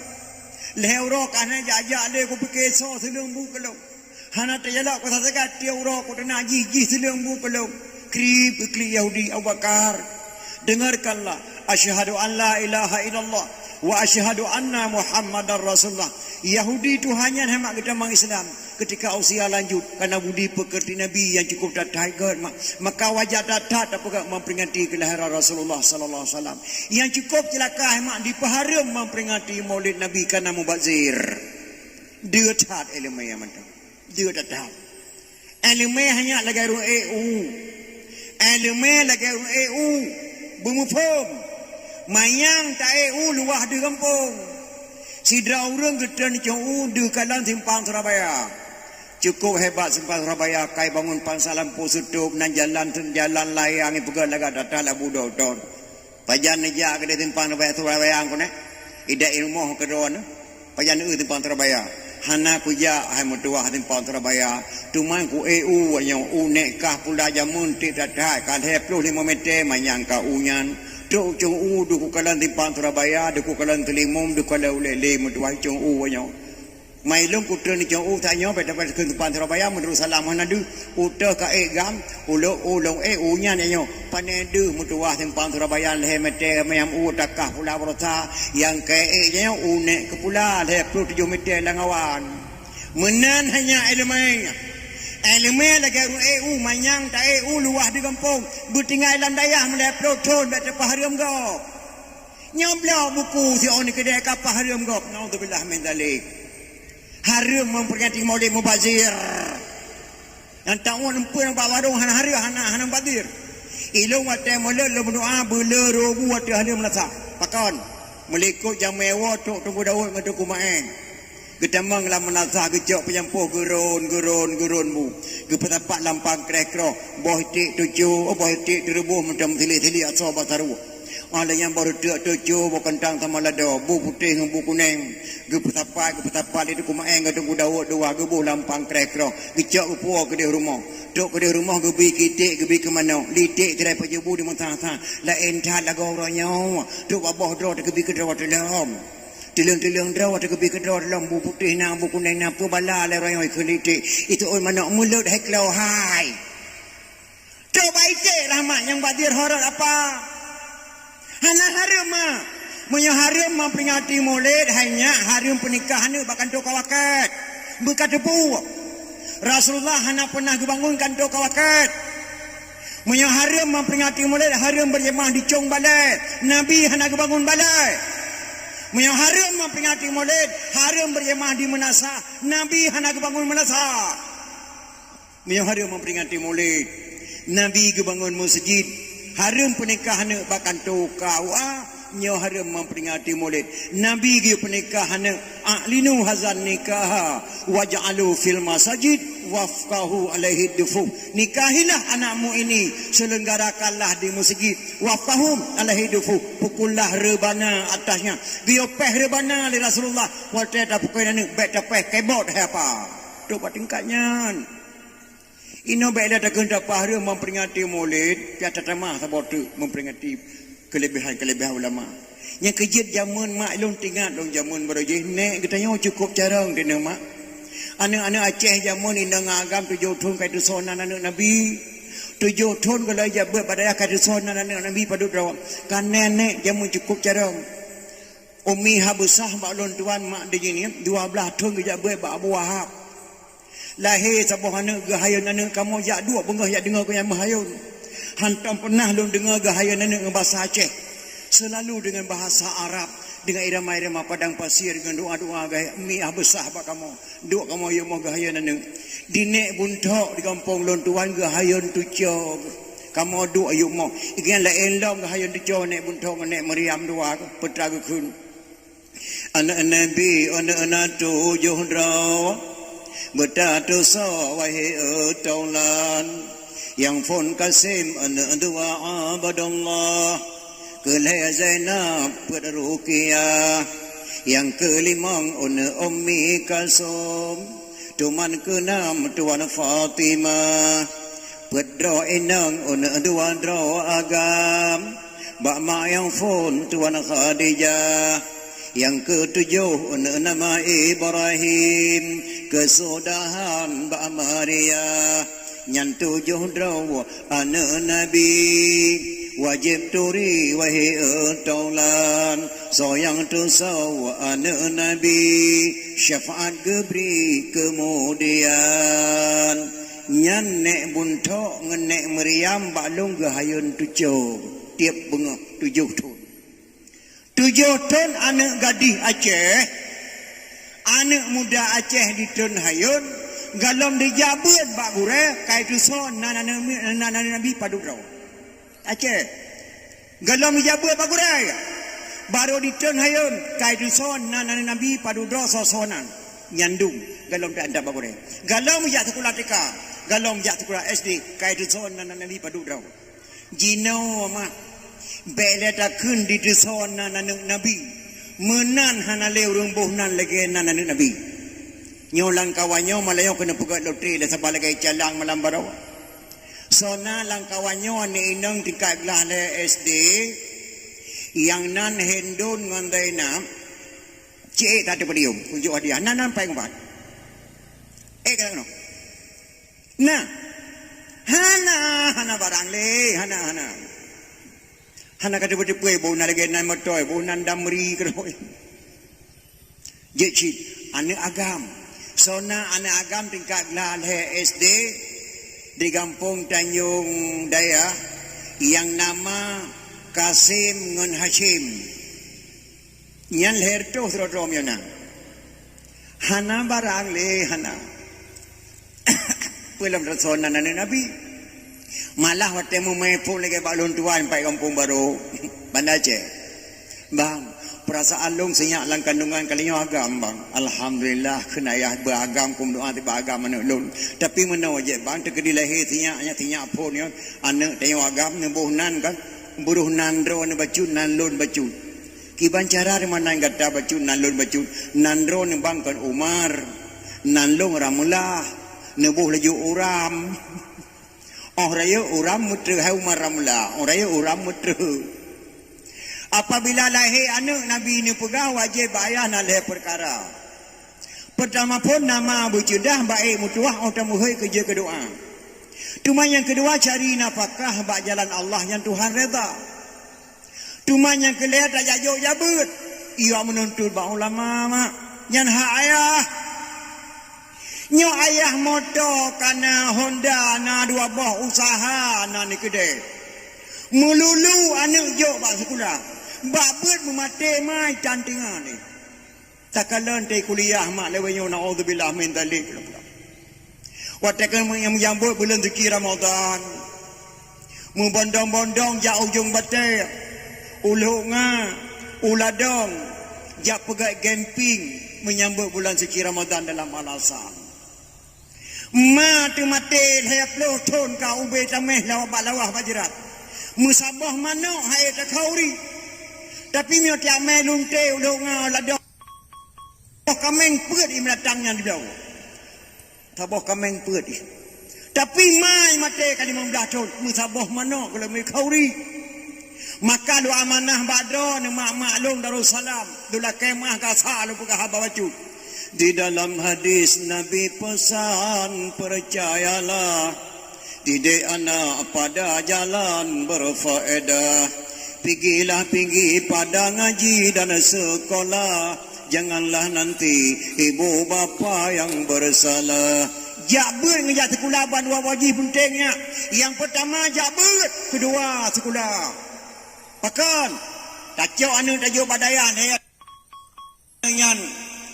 Lhée uroe ka hana jak-jak lé kupike soe seuleueng bu keu lôn. Hana teujalok kusaksikan, tieb uroe kuteunak jih, jih seuleueng bu keu lôn. Krib geuklik Yahudi, Abu Bakar, "Dengarkanlah, asyhadu an la ilaha illallah wa asyhadu anna Muhammadar Rasulullah." Yahudi Tuhan nyan hana geutamong Islam ketika usia lanjut, karena budi pekerti Nabi nyang cukup that-that gét, ma-, maka wajar that-that tapeugah memperingati kelahiran Rasulullah sallallahu alaihi wasallam. Nyang cukup celaka, mak, dipeuhareuem memperingati Maulid Nabi karena mubazir. Deuh that ileumèe mantong. Deuh that-that. Ileumèe hanya lagèe ureueng ék u. Ileumèe lagèe ureueng ék u. Beumuphom. Manyang ta ék u luwah deuh gampông. Sidroe ureueng geutreun icong u deuh kalon simpang Surabaya. Cukup hebat simpang Surabaya, ka ibangun pansa lampu seutôb, nan jalan, jalan layang, ipeugah lagak that-that labu dua thôn. Pajan neujak keudéh simpang Surabaya, Surabaya keunoe? Idék i rumoh keudroe nyoe. Pajan eu simpang Surabaya? Hana kujak, hai meutuwah, simpang Surabaya. Teuma ku ék u nyoe, u nèk kah pula jameun tiep that-that, ka lhèe ploh limong meter manyang ka u nyan. Trok icong u deuh kukalon simpang Surabaya, deuh kukalon Teulimum, deuh kukalon Ulèe Lheue, meutuwah, icong u nyoe. Mai lôn kutreun icong u tanyoe, bèk tapeukeun simpang Surabaya, meunurot salam hana deuh. Utôh ka ék gam, ulôn, ulôn ék u nyan nyoe. Pané deuh meutuwah simpang Surabaya lhèe meter, manyang u takah pula baroesa. Nyang ka ék nyoe u nèk keu pula lhèe ploh tujoh meter lam awan. Meunan hanya ileumèe. Ileumèe lagèe ureueng ék u, manyang ta ék u luwah deuh gampông. Beutinggai lam dayah meulhèe ploh thôn bèk tapeuhareuem gob. Nyoe bloe buku si oni keudéh ka peuhareuem gob. Naudzubillah min dzalik. Hareuem memperingati Maulid mubazir. Nyang taun empeuen bak warong hana hareuem, hana, hana mubazir. Ilôn watèe mulod lôn meudoa beuleurobu watèe hareuem meunasah. Pakon? Meulikot jamèe woe trok Teungku Daud ngon Teungku Maeng. Geutamong lam meunasah, geucok peunyampoh, geurôn, geurôn, geurôn bu. Geupeusapat lam pangkreh kroh, boh iték tujoh, boh iték teureubôh mantong silih-silih asoe bak saruek. Óh lheueh nyan boh reuteuek tujoh, boh keuntang sama lado, bu putéh ngon bu kunéng. Geupeusapat, geupeusapat lé Teungku Maeng ngon Teungku Daud dua, geuboh lam pangkreh kroh, geucok geupuwoe keudéh rumoh. Trok keudéh rumoh geubri keu iték, geubri keu manok, lé iték sidroe pajoh bu di meunasah. Laén that lagoe uroe nyoe, trok bak boh droe teugeubri keu droe teuh lom. Teuleueng-teuleueng droe teugeubri keu droe lom, bu putéh na, bu kunéng na, peue bala lé roh nyoe keu lé iték. Iteuôt manok mulod hai klo hai. Trok bak iték rahmat nyang bak dir horot apa? Hana hareuem ma. Meunyoe hareuem memperingati Maulid, hai nyak hareuem peunikah aneuk bak kantô ka wakét. Beuka teupeu. Rasulullah hana peunah geubangun kantô ka wakét. Meunyoe hareuem memperingati Maulid, hareuem beurjeumaah di cong balèe. Nabi hana geubangun balèe. Meunyoe hareuem memperingati Maulid, hareuem beurjeumaah di meunasah. Nabi hana geubangun meunasah. Meunyoe hareuem memperingati Maulid, Nabi geubangun meuseujid. Hareuem peunikah aneuk bak kantô K U A. Nyoe hareuem memperingati Maulid. Nabi geupeunikah aneuk, "A'linu hazan nikaha waj'alu fil masajid wafqahu alaihi dufu." Nikahilah anakmu ini, selenggarakanlah di meuseujid. Wafqahum alaihi dufu, pukullah reubana atasnya. Geuyue péh reubana lé Rasulullah, watèe tapukoi aneuk, bèk tapéh kebot hai apa. Trok bak tingkat nyan. Inoe bèk lé takheun tapahareuem memperingati Maulid, pih tatamah saboh teuk memperingati keulebihan-keulebihan ulama. Nyang keujeuet jameun mak lôn teuingat lôn jameun barô jih, nèk geutanyoe cukôp carông teuh mak. Aneuk-aneuk Aceh jameun inong agam tujoh thôn ka itusoe nan aneuk Nabi. Tujoh thôn gohlom jak beuet bak dayah ka itusoe nan aneuk Nabi padub droe. Ka nèk-nèk jameun cukôp carông. Umi Habsah bak lôn tuan mak di nyan, dua blaih thôn geujak beuet bak Abu Wahab. Lahé saboh aneuk, geuhayôn aneuk, kamoe jak duek beungoh jak deungoe keu nyang meuhayôn. Hantom peunah lôn deungoe geuhayôn aneuk ngon basa Aceh. Seulalu deungon bahasa Arab, deungon irama-irama padang pasir, deungon doa-doa geuhayôn, Umi Habsah bak kamoe. Duek kamoe yue moh geuhayôn aneuk. Di nèk Bunthok di gampông lôn tuan geuhayôn tucoe. Kamoe duek yue moh. Ikan laén lom geuhayôn tucoe nèk Bunthok ngon nèk Maryam dua, peue teuma geukheun. Aneuk Nabi, aneuk na tujoh droe, beutatusoe wahé e taulan. Nyang phôn Kasim, aneuk dua Abdullah. Keulhèe Zainab, peuet Ruqyah. Nyang keulimong aneuk Ummi Kalsum. Teuma keunam tuan Fatimah. Peuet droe inong aneuk dua droe agam. Bak mak nyang phôn tuan Khadijah. Nyang keutujoh aneuk nama Ibrahim. Keusudahan bak Maria. Nyan tujoh droe aneuëk Nabi, wajéb turi wahé taulan. Soe nyang tusoe aneuëk Nabi, syafaat geubri keumudian. Nyan Nék Bunthok ngon Nék Maryam bak lôn geuhayôn tucok tieb beungoh tujoh thon. Tujoh thon aneuëk gadih Aceh, aneuëk muda Aceh di thon hayôn, golom dijak beuet bak gurée, ka itusoe nan aneuëk, nan aneuëk Nabi padub droe. Aceh. Golom dijak beuet bak gurée, barô di thon hayôn, ka itusoe nan aneuëk Nabi padub droe soe-soe nan. Nyandum, golom teuantat bak gurée. Golom jak sikula T K, golom jak sikula S D, ka itusoe nan aneuëk Nabi padub droe. Jinoe mah, bék lé takheun di tusoe nan aneuëk Nabi. Meunan hana lé ureuëng boh nan lagée nan aneuëk Nabi. Nyoe lam kawan nyoe malam nyoe keuneuk peugét lotre lé saban lagée calang malam baroe. Soe na lam kawan nyoe aneuëk inong tingkat glah lhée S D, nyang nan Hendon ngon Zainab, cit ék that podium, unjok hadiah. Nan, nan paléng ubat. Ék ka keunoe. Nah, hana, hana barang lé, hana, hana. Hana ka teupeu-teupeu, boh nan lagée nan moto, boh nan Damri keudroe. Jeuet cit, aneuëk agam. Soe na aneuëk agam tingkat glah lhée S D di gampông Tanjong Daya, nyang nama Kasim ngon Hasyim. Nyan lhée reutôh sidroe-droe meunyoe na. Hana barang lé, hana. Peue lom tusoe nan aneuëk Nabi. Malah watée meumé phon lagée bak lôn tuan pai gampông barô, Banda Aceh. Bang, peurasaan lôn sinyak lam kandungan kali nyoe agam, Bang. Alhamdulillah, kheun ayah beuagam, kumeudoá tiba agam aneuëk lôn. Tapi meunoe jeuet, Bang, teukeudi lahé sinyak, nyan sinyak phon nyoe, aneuëk tanyoe agam, neuboh nan kan, beuroh nan droeneuh bacut, nan lôn bacut. Kiban cara di meunan gata bacut nan lôn bacut, nan droeneuh Bang kon Umar, nan lôn Ramlah, neuboh laju Uram. Óh rayeuk Uram meutreuh hai Umar Ramlah, óh rayeuk Uram meutreuh. Apabila lahé aneuëk Nabi neupeugah wajéb bak ayah na lhée peukara. Peurtama phon nama beuceudah baék meutuwah óh tameuhôi keu jeuet keu doá. Teuma nyang keudua cari nafakah bak jalan Allah nyang Tuhan reda. Teuma nyang keulhée tajak jok jak beuet, iwa meununtut bak ulama mak, nyan hak ayah. Nyoe ayah moto ka na, Honda na, dua boh usaha na di keudée. Meululu aneuëk jok bak sikula, bak beuet meumaté mai tan teungoh lé. Takalon teuh kuliah mak lawét nyoe, naudzubillah min dzalik. Watée keuneuk meujambot buleuen suci Ramadhan, meubondong-bondong jak Ujong Batée, u Lhok Nga, u Ladong, jak peugét camping menyambot buleuen suci Ramadhan dalam alasan. Ma teumaté lhée ploh thon ka ubé taméh lawa bak lawah bak jeurat. Meusaboh manok hai takhauri. Tapi meunyoe tiamé lunte u Lhok Nga, u Ladong, boh kaméng peuet i meulatang nyan di bloe. Saboh kaméng peuet i. Tapi mai maté ka limong blaih thon, meusaboh manok keu lôn khauri. Maka lôn amanah bak droeneuh mak-mak lôn Darussalam, lôn lakée meuah gasa lôn peugah haba bacut. Di dalam hadis Nabi pesan, percayalah, didik anak pada jalan berfaedah. Pigilah pigi pada ngaji dan sekolah. Janganlah nanti ibu bapa yang bersalah. Jak beuet ngon jak sikula ban dua boh jih peunteng nyak. Nyang peurtama jak beuet, keudua sikula. Pakon? Tacok aneuëk tajok bak dayah, nyan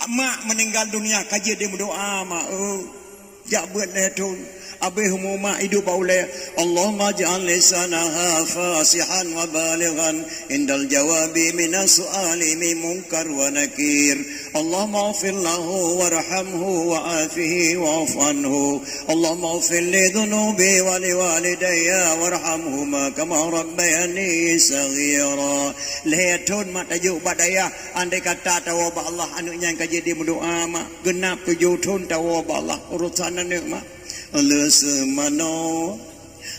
mak meuninggal dunia ka jeuet dimeudoá mak, oh. Jak beuet lhée thon, abéh umu mak idup bak ulée. Allahumma ij'al lisanaha fasihan wa balighan indal jawabi minas su'ali min munkar wa nakir. Allahumma ighfir lahu warhamhu wa afihi wa'fu anhu. Allahumma ighfir li dzunubi wa li walidayya warhamhuma kama rabbayani shaghira. Lhée thon mak tajok bak dayah, andai kata tawoe bak Allah aneuëk nyan ka jeuet dimeudoá mak. Geunap tujoh thon tawoe bak Allah urosan aneuëk mak. Leuseumanoe,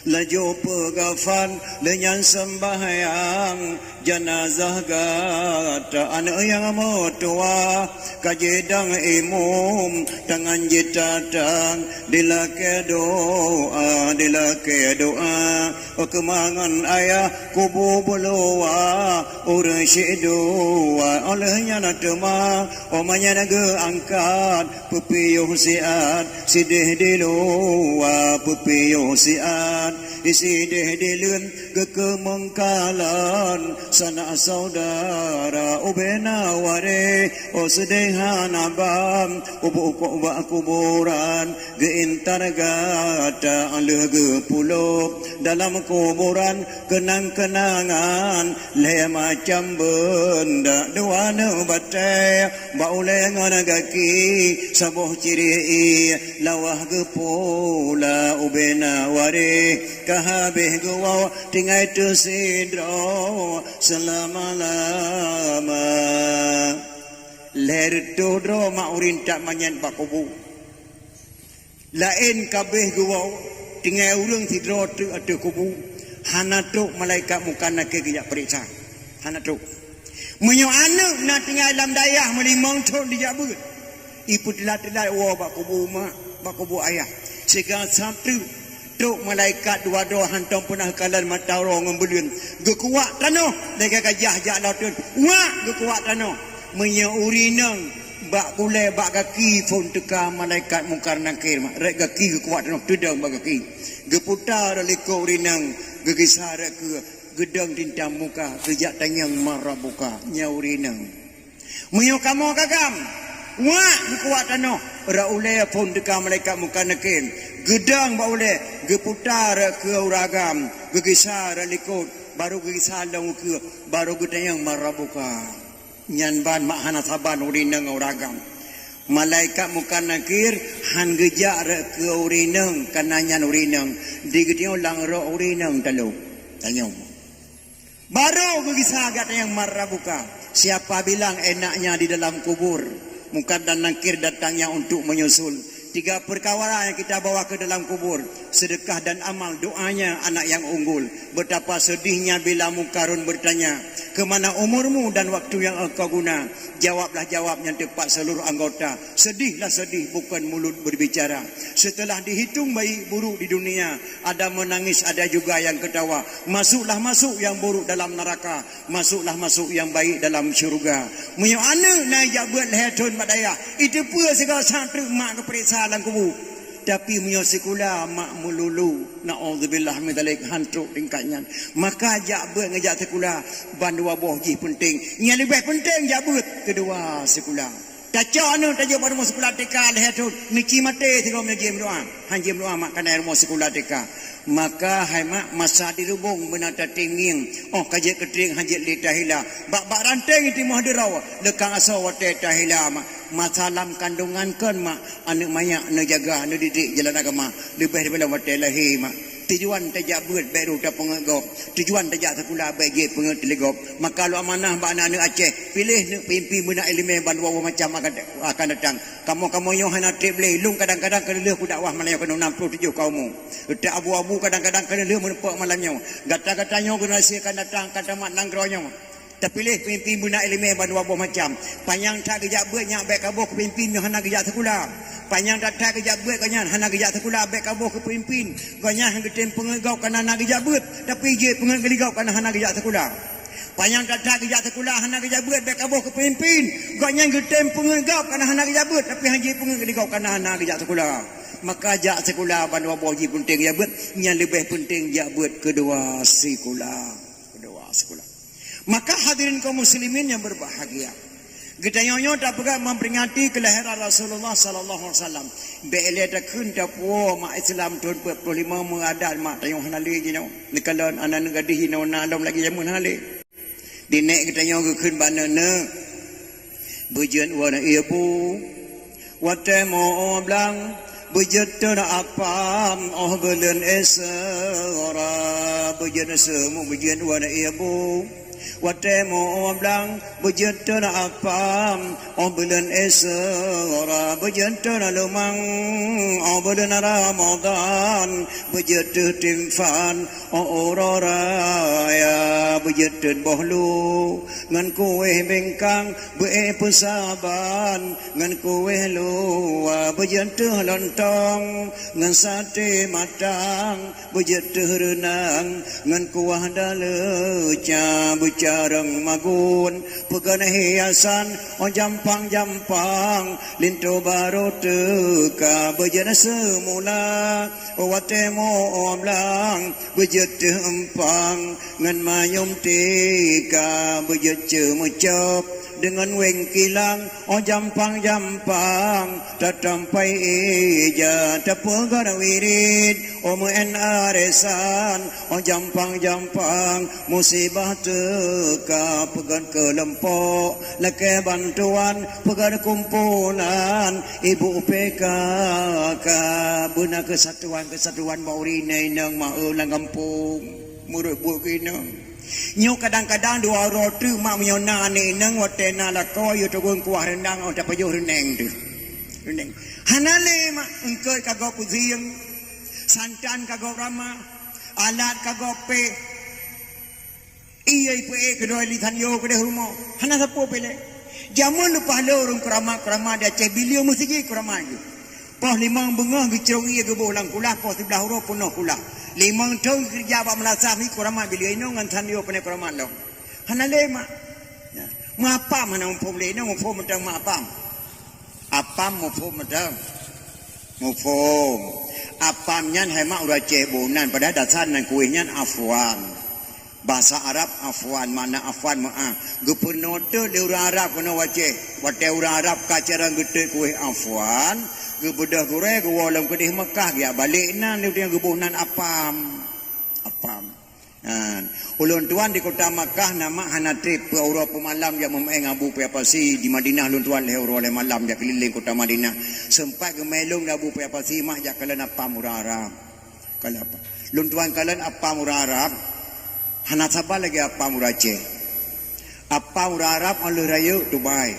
Laju peugafan, lheueh nyan seumbahyang jeunazah gata. Aneuk nyang meutuwah ka jidong imum, tangan jitatang, dilakée doá, dilakée doá. Keumangan ayah kubu beuluwa, ureuëng syedua. Óh lheueh nyan teuma, óh manyan geuangkat, peupiôh siat, sideh di luwa, peupiôh siat, sideh di leuen, geukeumeung kalon sanak syedara. Ubena waréh, óh seudeh hana ban, ubôk-ubôk bak kuburan, geuintar gata lheueh geupulôk dalam kuburan, keunang-keunangan lhée macam beunda. Dua aneuk batée bak ulée ngon gaki, saboh cirée lawah geupula. Ubena waréh ka habéh geuwoe, tinggai teuh sidroe seulama-lama. Lhée reutôh droe mak ureuëng that manyét bak kubu. Laén ka abéh geuwoe, tinggai ureuëng sidroe teuk ateueh kubu, hana trok malaikat Mungkar Nakir geujak peuriksa. Hana trok. Meunyoe aneuk na tinggai lam dayah meulimong thon dijak beuet, ipeuteulat-teulat woe bak kubu mak, bak kubu ayah. Siga sateue trok malaikat dua droe hantom peunah kalon mata uroe ngon buleuen. Geukuwak tanoh lagée gajah jak laôt, wak geukuwak tanoh. Meunyoe ureuëng inong bak ulée bak gaki phon teuka malaikat Mungkar Nakir mak, rot gaki geukuwak tanoh teudong bak gaki. Geuputa rot likot ureuëng inong, geugisa rot keue, geudong tinta muka, geujak tanyong man rabbuka, nyoe ureuëng inong. Meunyoe kamoe ka agam, wak geukuwak tanoh, rot ulée phon teuka malaikat Mungkar Nakir, geudong bak ulée, geuputa rot keue ureuëng agam, geugisa rot likot, barô geugisa lom u keue, barô geutanyong man rabbuka. Nyan ban mak hana saban ureuëng inong ngon ureuëng agam. Malaikat Mungkar Nakir han geujak rot keue ureuëng inong, kareuna nyan ureuëng inong, di geutanyoe lam rot ureuëng inong talo. Tanyong. Barô geugisa gata nyang man rabbuka. Siapa bilang enaknya di dalam kubur? Mungkar dan Nakir datangnya untuk menyusul tiga perkara yang kita bawa ke dalam kubur. Sedekah dan amal, doanya anak yang unggul. Betapa sedihnya bila Mungkarun bertanya, "Kemana umurmu dan waktu yang engkau guna?" Jawablah jawab nyang tepat seluruh anggota. Sedihlah sedih, bukan mulut berbicara. Setelah dihitung baik buruk di dunia, ada menangis, ada juga yang ketawa. Masuklah masuk yang buruk dalam neraka. Masuklah masuk yang baik dalam syurga. Meunyoe aneuk na jak beuet lhée thon bak dayah, iteupeue sigoe sateue mak geupeuriksa lam kubu. Tapi meunyoe sikula mak meululu, naudzubillah min dzalik, han trok tingkat nyan. Maka jak beuet ngon jak sikula ban dua boh jih peunteng. Nyang leubeh peunteng jak beuet, keudua sikula. Tacok aneuk tajak bak rumoh sikula T K lhée thon, neuci maté sigoe meunyoe jimeudoá. Han jimeudoá mak keunan rumoh sikula T K. Maka hai mak, masa dirubong beuna tatingieng, óh ka jeuet keutrieng han jeuet lé tahila. Bak-bak ranteng timoh duroe, leukang asoe watée tahila mak. Masa lam kandongan kon mak, aneuk manyak neujaga, neudidik jalan agama, leubeh daripada watée lahé mak. Tujuan tajak beuet bék rôh tapeungeut gob. Tujuan tajak sikula bék jeuet peungeut teuligop. Maka lôn amanah bak aneuk-aneuk Aceh, piléh neuk peumimpén beuna iéleumé ban dua boh macam akan, akan datang. Kamoe-kamoe nyoe hana treb lé, lôn kadang-kadang ka lheueh kudakwah malam nyoe keunoe nam ploh tujoh ka umu. Utak abu-abu kadang-kadang ka lheueh meuneupok malam nyoe. Gata-gata nyoe generasi akan datang akan tamat nanggroe nyoe. Tapiléh peumimpén beuna iéleumé ban dua boh macam. Panyang that geujak beuet nyan bék kaboh keu peumimpén nyang hana geujak sikula. Panyang that-that geujak beuet gobnyan hana geujak sikula bék kaboh keu peumimpén. Gobnyan han geutem peungeut gob kareuna hana geujak beuet, tapi jeuet peungeut geuligop kareuna hana geujak sikula. Panyang that-that geujak sikula hana geujak beuet bék kaboh keu peumimpén. Gobnyan geutem peungeut gob kareuna hana geujak beuet, tapi han jeuet peungeut geuligop kareuna hana geujak sikula. Maka jak sikula ban dua boh jih peunteng jak beuet, nyang leubeh peunteng jak beuet keudua sikula. Keudua sikula. Maka hadirin kaum muslimin yang berbahagia, geutanyoe nyoe tapeugah memperingati kelahiran Rasulullah sallallahu alaihi wasallam. Bék lé takheun tapuwoe mak Islam thon peuet ploh lima meuadat mak tanyoe hana lé jinoe. Neukalon aneuk gadih jinoe na lom lagée jameun hana lé. Dinek geutanyoe geukheun bak neuk-neuk, beujeuet wan ibu, watée mo blang, beujeuet teuna apam óh buleuen Isra, beujeuet seumuk beujeuet wan ibu. Watée meu blang beujeuet thon apam, óh buleuen Isra beujeuet thon leumang, óh buleuen Ramadhan beujeuet teuh timphan, óh uroe raya beujeuet thon boh lu ngon kueh bingkang, beuék peusaban ngon kueh luwa beujeuet teuh lontong, ngon saté matang beujeuet teuh reunang, ngon kuah daleuca beucarong magun, peugon hiasan óh jampang-jampang, linto barô teuka beujeuet seumula. Watée meu blang beujeuet teuh empang, ngon manyum tika beujeuet ceumeucok, deungon weng kilang óh jampang-jampang, tatampai ija tapeugon wirid, óh meu'en aresan óh jampang-jampang, musibah teuka peugon keulompok, lakée bantuan peugon kumpulan, ibu P K K beuna keusatuan-keusatuan bak ureuëng inong ma-eu lam gampông, meureubuet keu inong. Nyoe kadang-kadang dua uroe teuk mak meunyoe na aneuk inong watée na lakoe yue turun kuah reundang óh tapajoh reuneng teuh. Reuneng. Hana lé mak eungkot ka gob peusieng, santan ka gob ramah, alat ka gob péh. Ié ipeuék keudroe lisan yo keudeh rumoh. Hana sapeue pih lé. Jameun leupah lé ureuëng keuramat-keuramat di Aceh bilieu meuseujid keuramat geuh. Poh limong beungoh geucrong ié geuboh lam kulah, poh siblaih uroe peunoh kulah. Limong thon geukeureuja bak meulasah mi keuramat bilieu inong ngon sanyo pane keuramat lom. Hana lé mak. Ya. Meuapam hana muphom lé inong, muphom mantong meuapam. Apam muphom mantong. Muphom. Apam nyan hai mak ureuëng Aceh boh nan, padahai dasar nan kueh nyan afwan. Bahasa Arab afwan, makna afwan meu'ah. Geupeunoe teuk lé ureuëng Arab keunoe u Aceh. Watée ureuëng Arab ka carông geutot kueh afwan, geubeudôh gurée geuwoe lom keudeh Meukah, geujak balek nan lé ureuëng geuboh nan apam. Apam. Nah, ulôn tuan di kota Makkah na mak hana treb, peuet uroe peumalam jak meumaén ngon Abu Paya Pasi, di Madinah lôn tuan lhée uroe lhée malam jak keulileng kota Madinah. Seumpat geumai lôn lé Abu Paya Pasi, mak jak kalon apam ureuëng Arab. Kalon apam. Lôn tuan kalon apam ureuëng Arab, hana saban lagée apam ureuëng Aceh. Apam ureuëng Arab óh lheueh rayeuk tubai.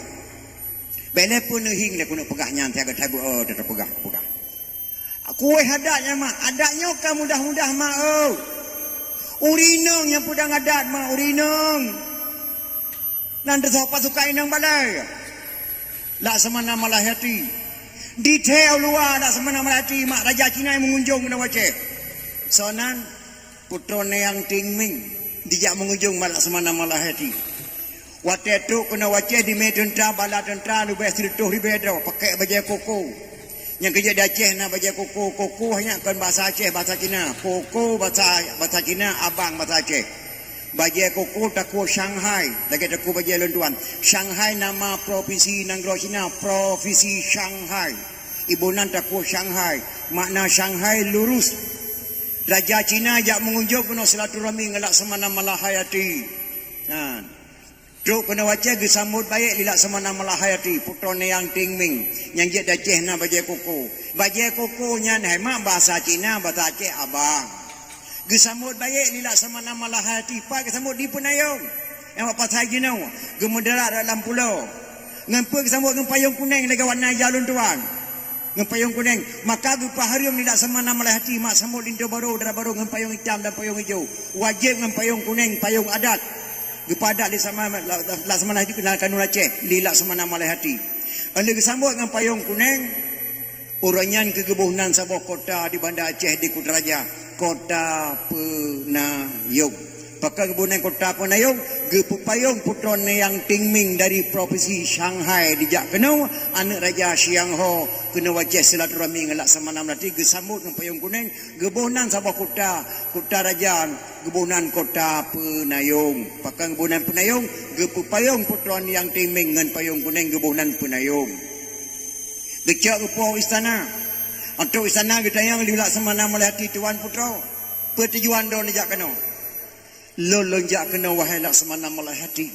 Bék lé peuneuhieng lé keuneuk peugah nyan, siat gata beuo teupeugah, peugah. Kueh adat nyan mak, adat nyoe ka mudah-mudah mak, oh. Ureuëng inong nyang peudong adat mak, ureuëng inong. Nan teusoe pasukan inong balai. Laksamana Malahati. Di thée u luwa Laksamana Malahati mak, raja Cina nyang meungunjong keunoe u Aceh. Soe nan? Putroe Nayang Tingming dijak meungunjong bak Laksamana Malahati. Watée trok keunoe u Aceh dimé teuntra, bala teuntra leubeh sireutôh ribée droe, pakèk bajée koko. Nyang keujeuet di Aceh na bajée koko, koko nyan kon bahasa Aceh, bahasa Cina. Koko bahasa, bahasa Cina, abang bahasa Aceh. Bajée koko takue Shanghai, lagée takue bajée lôn tuan. Shanghai nama provinsi nanggroe Cina, provinsi Shanghai. Iboh nan takue Shanghai, makna Shanghai lurus. Raja Cina jak meungunjong keunoe silaturahmi ngon Laksamana Malahayati. Nah, trok keunoe u Aceh geusambot baék lé Laksamana Malahayati, putroe Nayang Tingming, nyang jeuet di Aceh na bajée koko. Bajée koko nyan hai mak bahasa Cina, bahasa Aceh abang. Geusambot baék lé Laksamana Malahayati, pat geusambot di peunayong. Nyang bak pasai jinoe, geumeudarat lam pulo. Ngon peue geusambot? Ngon payong kuneng lagée warna ija lôn tuan. Ngon payong kuneng, maka geupeuhareuem lé Laksamana Malahayati mak sambot linto barô, dara barô ngon payong itam dan payong ijo. Wajéb ngon payong kuneng, payong adat. Geupeuadat lé sama, Laksamana Malahayati keunan kanu Aceh, lé Laksamana Malahayati. Óh lheueh geusambot ngon payong kuneng, uroe nyan keuh geuboh nan saboh kota di Banda Aceh di Kutaraja, Kota Peunayong. Pakon geuboh nan Kota Peunayong? Geupeupayong putroe Nayang Tingming dari provinsi Shanghai dijak keunoe, aneuëk raja Shiang Ho keunoe u Aceh silaturahmi ngon Laksamana Malahayati, geusambot ngon payong kuneng, geuboh nan saboh kota, kota raja, geuboh nan Kota Peunayong. Pakon geuboh nan Peunayong? Geupeupayong putroe Nayang Tingming ngon payong kuneng, geuboh nan Peunayong. Geucok geupoh istana. Ateueh istana geutanyong lé Laksamana Malahayati, "Tuan putroe, peue tujuan droeneuh jak keunoe?" "Lôn, lôn jak keunoe, wahai Laksamana Malahayati,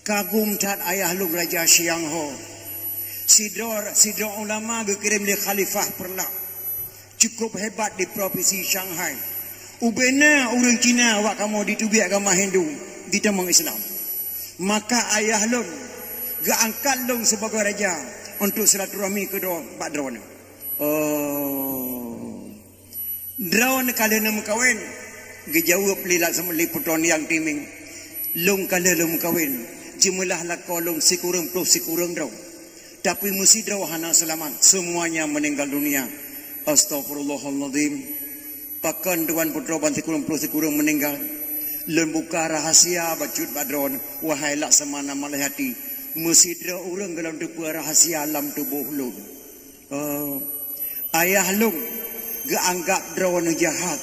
kagum that ayah lôn Raja Shiang Ho. Sidroe, sidroe ulama geukirém lé Khalifah Peureulak. Cukup hebat di provinsi Shanghai. Ubena ureuëng Cina awak kamoe jiteubiet agama Hindu. di tamong Islam. Maka ayah lôn geuangkat lôn sibagoe raja untuk silaturahmi keudroe bak droeneuh. Oh. Droeneuh ka lheueh neumeukawen, geujaweueb lé lak-, lé putroe nyang Tingming. Lôn ka lheueh lôn meukawen, jeumeulah lakoe lôn sikureueng ploh sikureueng droe. Tapi meusidroe hana seulamat, seumuanya meuninggal dunia. Astaghfirullahalazim. Pakon tuan putroe ban sikureueng ploh sikureueng meuninggal? Lôn buka rahasia bacut bak droeneuh, wahai Laksamana Malai Hati. Meusidroe ureuëng gohlom teupeue rahasia lam tuboh lôn. Oh, ayah lôn geuanggab droeneuh jahat.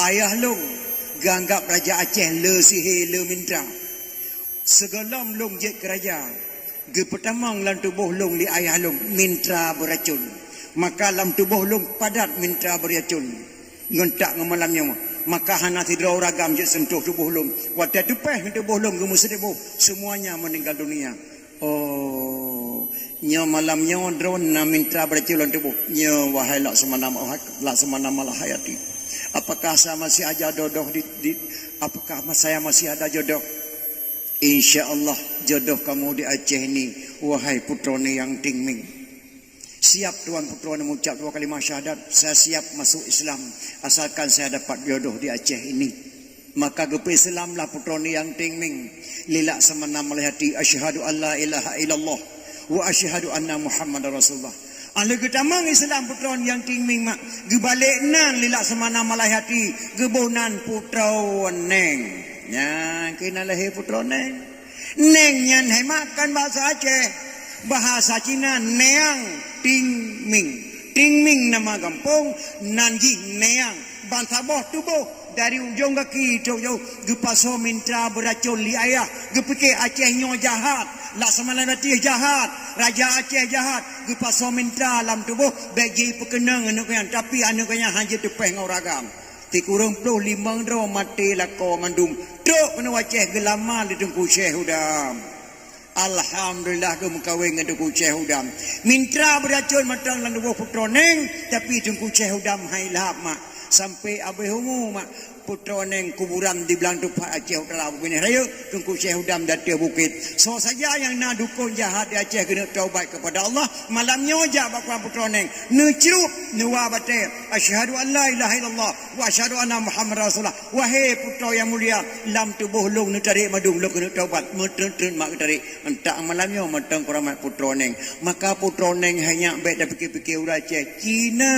Ayah lôn geuanggab raja Aceh le sihé, le minta. Sigohlom lôn jeuet keu raja, geupeutamong lam tuboh lôn lé ayah lôn minta beuracon. Maka lam tuboh lôn padat minta beuracon. Ngon tak ngon malam nyoe, maka hana sidroe ureuëng agam jeuet seuntuh tuboh lôn. Watée teupeh tuboh lôn geumeuseudeh boh, seumuanya meuninggal dunia. Oh, nyoe malam nyoe droeneuh na minta beuracon lam tuboh. Nyoe wahai Laksamana, Laksamana Malai Hati. Apakah saya masih ada jodoh di, di apakah saya masih ada jodoh? Insya Allah jodoh kamu di Aceh ini, wahai putroe nyang Tingming. Siap tuan putroe nyang mengucap dua kalimat syahadat, saya siap masuk Islam asalkan saya dapat jodoh di Aceh ini. Maka geupeu Islamlah putroe nyang Tingming lé Laksamana Malai Hati, asyhadu an la ilaha illallah wa asyhadu anna Muhammadar Rasulullah. Lheueh geutamong Islam putroe nyang Tingming mak, geubalek nan lé Laksamana Malai Hati, geuboh nan Putroe Neng. Nyan keuh na lahé Putroe Neng. Neng nyan hai mak kon bahasa Aceh. Bahasa Cina Neang Tingming. Tingming nama gampông, nan jih Neang. Ban saboh tuboh dari ujong gaki trok jauh geupasoe minta beuracon lé ayah. Geupike Aceh nyoe jahat, Laksamana Malai Hati jahat, raja Aceh jahat. Geupasoe minta lam tuboh bék jipeukeunong aneuk nyan, tapi aneuk nyan hana jeuet teupeh ngon ureuëng agam. Sikureueng ploh limong droe maté lakoe mandum. Trok keunoe Aceh geulama lé Teungku Syekh Hudam. Alhamdulillah geumeukawen ngon Teungku Syekh Hudam. Minta beuracon mantong lam tuboh Putroe Neng, tapi Teungku Syekh Hudam hai lhab mak. Sampai abéh umu mak, Putroe Neng kuburan di Blang Tupat Aceh Utara Bukit Raya, Teungku Syekh Hudam di ateueh bukét. Soe saja nyang na dukon jahat di Aceh keuneuk taubat kepada Allah, malam nyoe jak bak kuburan Putroe Neng. Neucrup, neuwa batée, asyhadu an la ilaha illallah wa asyhadu anna Muhammadar Rasulullah. Wahé putroe nyang mulia, lam tuboh lôn neutarek mandum lôn keuneuk taubat, meutreun-treun mak geutarek. Entak malam nyoe mantong keuramat Putroe Neng. Maka Putroe Neng hai nyak bék tapike-pike ureuëng Aceh. Cina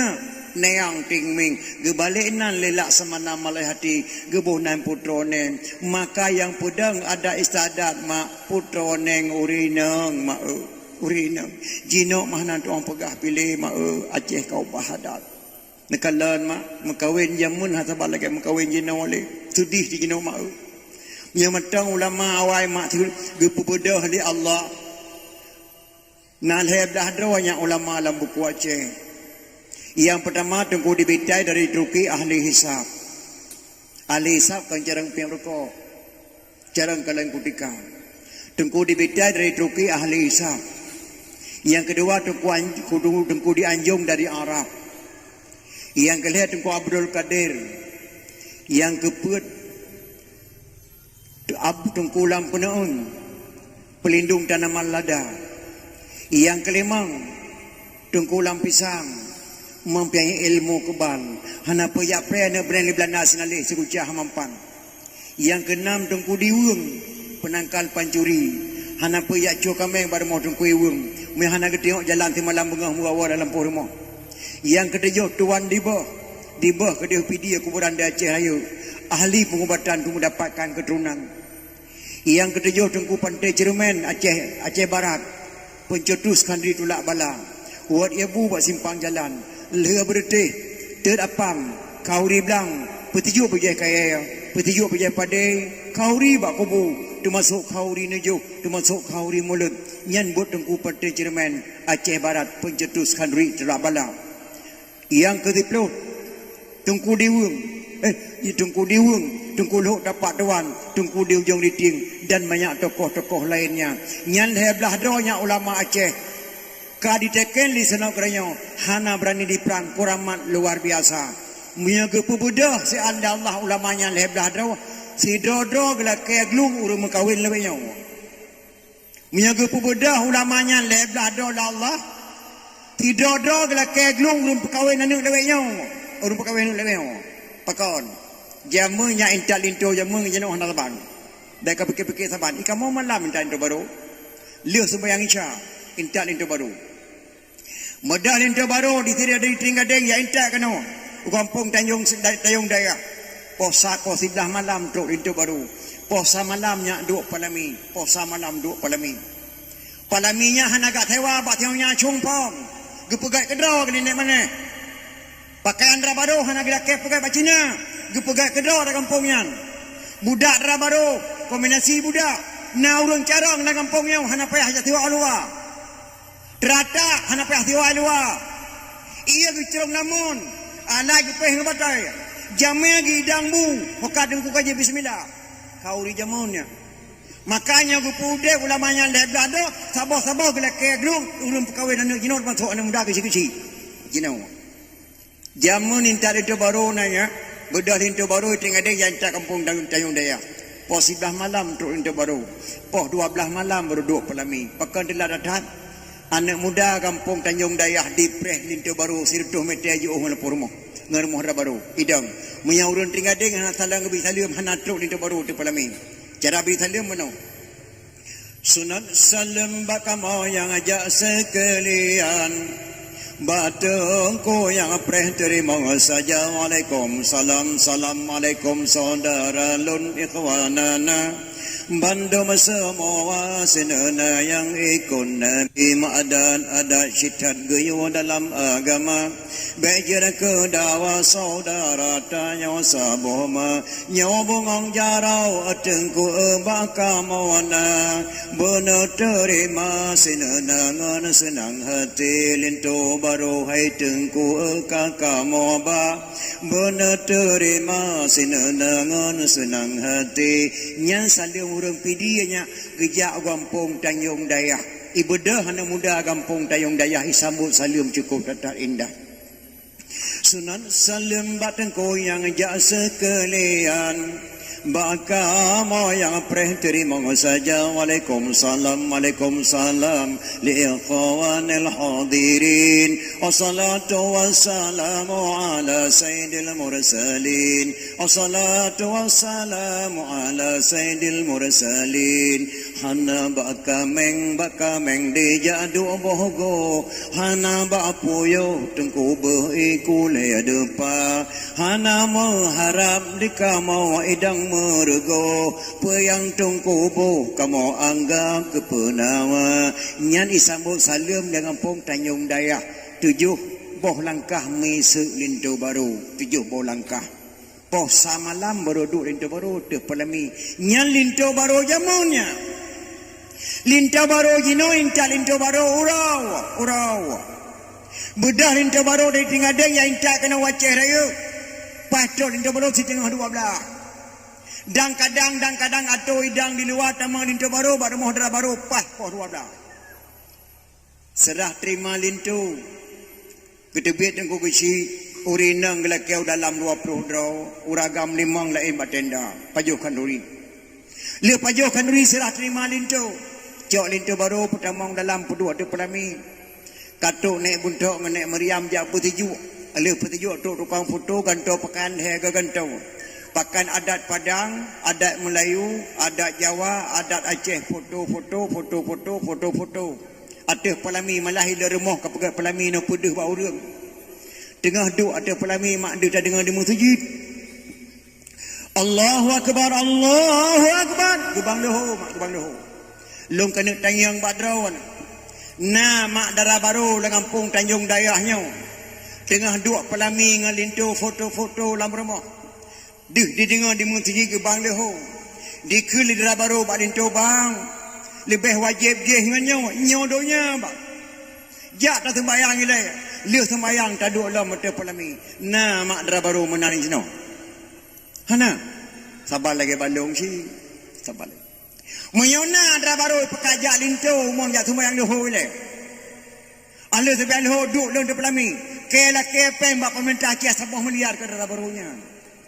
Neang Tingming geubalek nan lé Laksamana Malai Hati geuboh nan Putroe Neng. Maka nyang peudong adat istiadat mak Putroe Neng ureuëng inong mak eu, ureuëng inong. Jinoe mah hana tueng peugah piléh mak eu, Aceh ka ubah adat. Neukalon mak, meukawen jameun hana saban lagée meukawen jinoe lé. Seudeh jinoe mak eu. Meunyoe mantong ulama awai mak geupeubeudôh lé Allah. Na lhée blaih droe nyan ulama lam buku Aceh. Nyang peutama Teungku Dibitai dari Turki ahli hisab. Ahli hisab kon carông pieng rukok. Carông kalon kutika. Teungku Dibitai dari Turki ahli hisab. Nyang keudua Teungku An-, Teungku Dianjong dari Arab. Nyang keulhée Teungku Abdul Kadir. Nyang keupeuet Ab-, Teungku Lam Peuneuen, peulindong tanaman lada. Nyang keulimong, Teungku Lam Pisang, mempunyai ilmu kebal. Hana peue jak preh aneuk beureuen lé Beulanda sinaleh sikucah mampan. Nyang keunam, Teungku Diweueng, peunangkal pancuri. Hana peue jak cue kaméng bak rumoh Teungku Iweueng. Meunyoe hana geutiyok jalan simalam beungoh meugawa dalam poh rumoh. Nyang keutujôh, Tuan Dibôh. Dibôh keudeh Pidie kuburan di Aceh Rayeuk. Ahli peungubatan untuk mendapatkan keturunan. Nyang keutujôh Teungku Panté Ceureumen Aceh, Aceh Barat, pencetus khanduri tulak bala, wot ié bu bak simpang jalan, lheueh beureutéh, teuet apam, khanduri blang, peutijôk bijéh kayée, peutijôk bijéh padé, khanduri bak kubu, teumasok khanduri neujôh, teumasok khanduri mulod, nyan buet Teungku Panté Ceureumen Aceh Barat, pencetus khanduri tulak bala. Nyang keusiploh, Teungku Diweueng, eh, Teungku Diweueng, Teungku Lhok Tapak Tuan, Teungku di Ujong Ritieng, dan banyak tokoh-tokoh lainnya. Nyan lhée blaih droe nyan ulama Aceh. Ka jiteken lé Snouck Hurgronje, hana beurani jiprang, keuramat luar biasa. Meunyoe geupeubeudôh siat lé Allah ulama nyan lhée blaih droe, Sidroe-droe geulakée glung ureuëng meukawen lawét nyoe. Meunyoe geupeubeudoh ulama nyan lhée blaih droe lé Allah, sidroe-droe geulakée glung ureuëng peukawen aneuëk lawét nyoe, ureuëng peukawen aneuëk lawét nyoe. Pakon? Jameun nyan intat linto jameun jinoe hana saban. Bék ka pike-pike saban. Ikamoe malam intat linto barô. Lheueh seumayang Isya, intat linto barô. Meudah linto barô di sira di Trienggadeng ya intat keunoe u gampông Tanjong, Tanjong Dayah. Poh sa-, poh siblaih malam trok linto barô. Poh sa malam nyak duek palami. Poh sa malam duek palami. Palami nyan hana gak sewa bak tiong nyan cong pong. Geupeugét keudroe keuneuk maneh. Pakaian dara barô hana geulakée peugét bak Cina. Geupeugét keudroe dara gampông nyan. Budak dara barô, kombinasi budak. Na ureuëng carông dara gampông nyoe hana payah jak tiwa luwa. Teuratak hana payah tiwa luwa. Ia geucrông lamon, alat geupéh ngon batée. Jamé geuidang bu, meukat deungku kaji bismillah. Khauri jameun nyan. Makanya geupeu udeb ulama nyan lhée blaih droe, saboh-saboh geulakée glung ureuëng peukawen aneuëk jinoe teumasok aneuëk muda keuci-keuci. Jinoe. Jameun intat linto barô na nyan, beudoh linto barô Trienggadeng ya intat gampông Tanjong, Tanjong Dayah. Poh siblaih malam trok linto barô. Poh dua blaih malam barô duek palami. Pakon teulat that? Aneuëk muda gampông Tanjong Dayah dipreh linto barô sireutôh meter jiôh ngon lampôh rumoh. Ngon rumoh dara barô. Idong. Meunyoe ureuëng Trienggadeng hana salam geubri saleuem hana trok linto barô teuk palami. Cara bri saleuem meunoe. Sunat saleuem bak kamoe nyang jak seukeulian. Bak teungku nyang preh teurimong saja. Waalaikumsalam, salam alaikum saudara lôn ikhwanana. Bandum seumua sineuna nyang ikon Nabi meuadat-adat syitat geuyue dalam agama. Bék jeuet keu dawa saudara tanyoe saboh ma. Nyoe bungong jaroe teungku bak kamoe na. Beuneuteurima sineuna ngon seunang hati linto barô hai teungku ka kamoe ba. Beuneuteurima sineuna ngon seunang hati. Nyan saleuem ureuëng Pidie nyan geujak u gampông Tanjong Dayah. Ibeudoh aneuëk muda gampông Tanjong Dayah isambot saleuem cukôp that-that indah. Sunat saleuem bak teungku nyang jak seukeulian. Bak kamoe nyang preh teurimong saja. Waalaikumsalam, waalaikumsalam. Li ikhwanil hadirin. Wassalatu wassalamu ala sayyidil mursalin. Wassalatu wassalamu ala sayyidil mursalin. Hana bak kaméng, bak kaméng dijak duek boh goe. Hana bak puyoh teungku beuh iku lé deupa. Hana meuharab di kamoe idang meureugoe. Peue nyang teungku boh kamoe anggab keu peunawa. Nyan isambot saleuem di gampông Tanjong Dayah. Tujoh boh langkah miseuk linto barô. Tujoh boh langkah. Poh sa malam barô duek linto barô teuh peulami. Nyan linto barô jameun nyan. Linto barô jinoe intat linto barô uroe, uroe. Beudoh linto barô dari Trienggadeng nyang intat keunoe u Aceh Rayeuk. Paih trok linto barô siteungoh dua blaih. Dan kadang, dan kadang atô idang di luwa tamong linto barô bak rumoh dara barô paih poh dua blaih. Seurah teurima linto. Geuteubiet Teungku Geuchik, ureueng inong geulakée u dalam dua ploh droe, ureueng agam limong laén bak tenda, pajoh khanduri. Lheueh pajoh khanduri seurah teurima linto, cok linto barô peutamong dalam peuduek ateueh peulami. Ka trok Nèk Buntok ngon Nèk Maryam jak peusijuek. Lheueh peusijuek trok tukang foto gantoe pakaian lhèe geugantoe. Pakaian adat Padang, adat Meulayu, adat Jawa, adat Aceh, foto-foto, foto-foto, foto-foto. Ateueh peulami malah ilée rumoh ka peugét peulami nyoe peudeuh bak ureueng. Teungoh duek ateueh peulami mak deuh tadeungoe di meuseujid. Allahu akbar, Allahu akbar. Geubang leuho, mak geubang leuho. Lôn keuneuk tanyong bak droeneuh. Na mak dara barô lam gampông Tanjong Dayah nyoe. Teungoh duek peulami ngon linto foto-foto lam rumoh. Deuh dideungoe di meuseujid geubang leuho. Dikheun lé dara barô bak linto bang. Leubeh wajéb jih ngon nyoe, nyoe donya bang. Jak taseumbayang ilée, lheueh seumbayang taduek lom ateueh peulami. Na mak dara barô meunan jinoe. Hana. Saban lagée balong cit. Saban lagée. Meunyoe na dara barô peuka jak linto, umong jak seumbayang leuho ilée. Alheueh seumbayang leuho duek lom ateueh peulami. Kée lakée péng bak peumeurintah kiah saboh miliar keu dara barô nyan.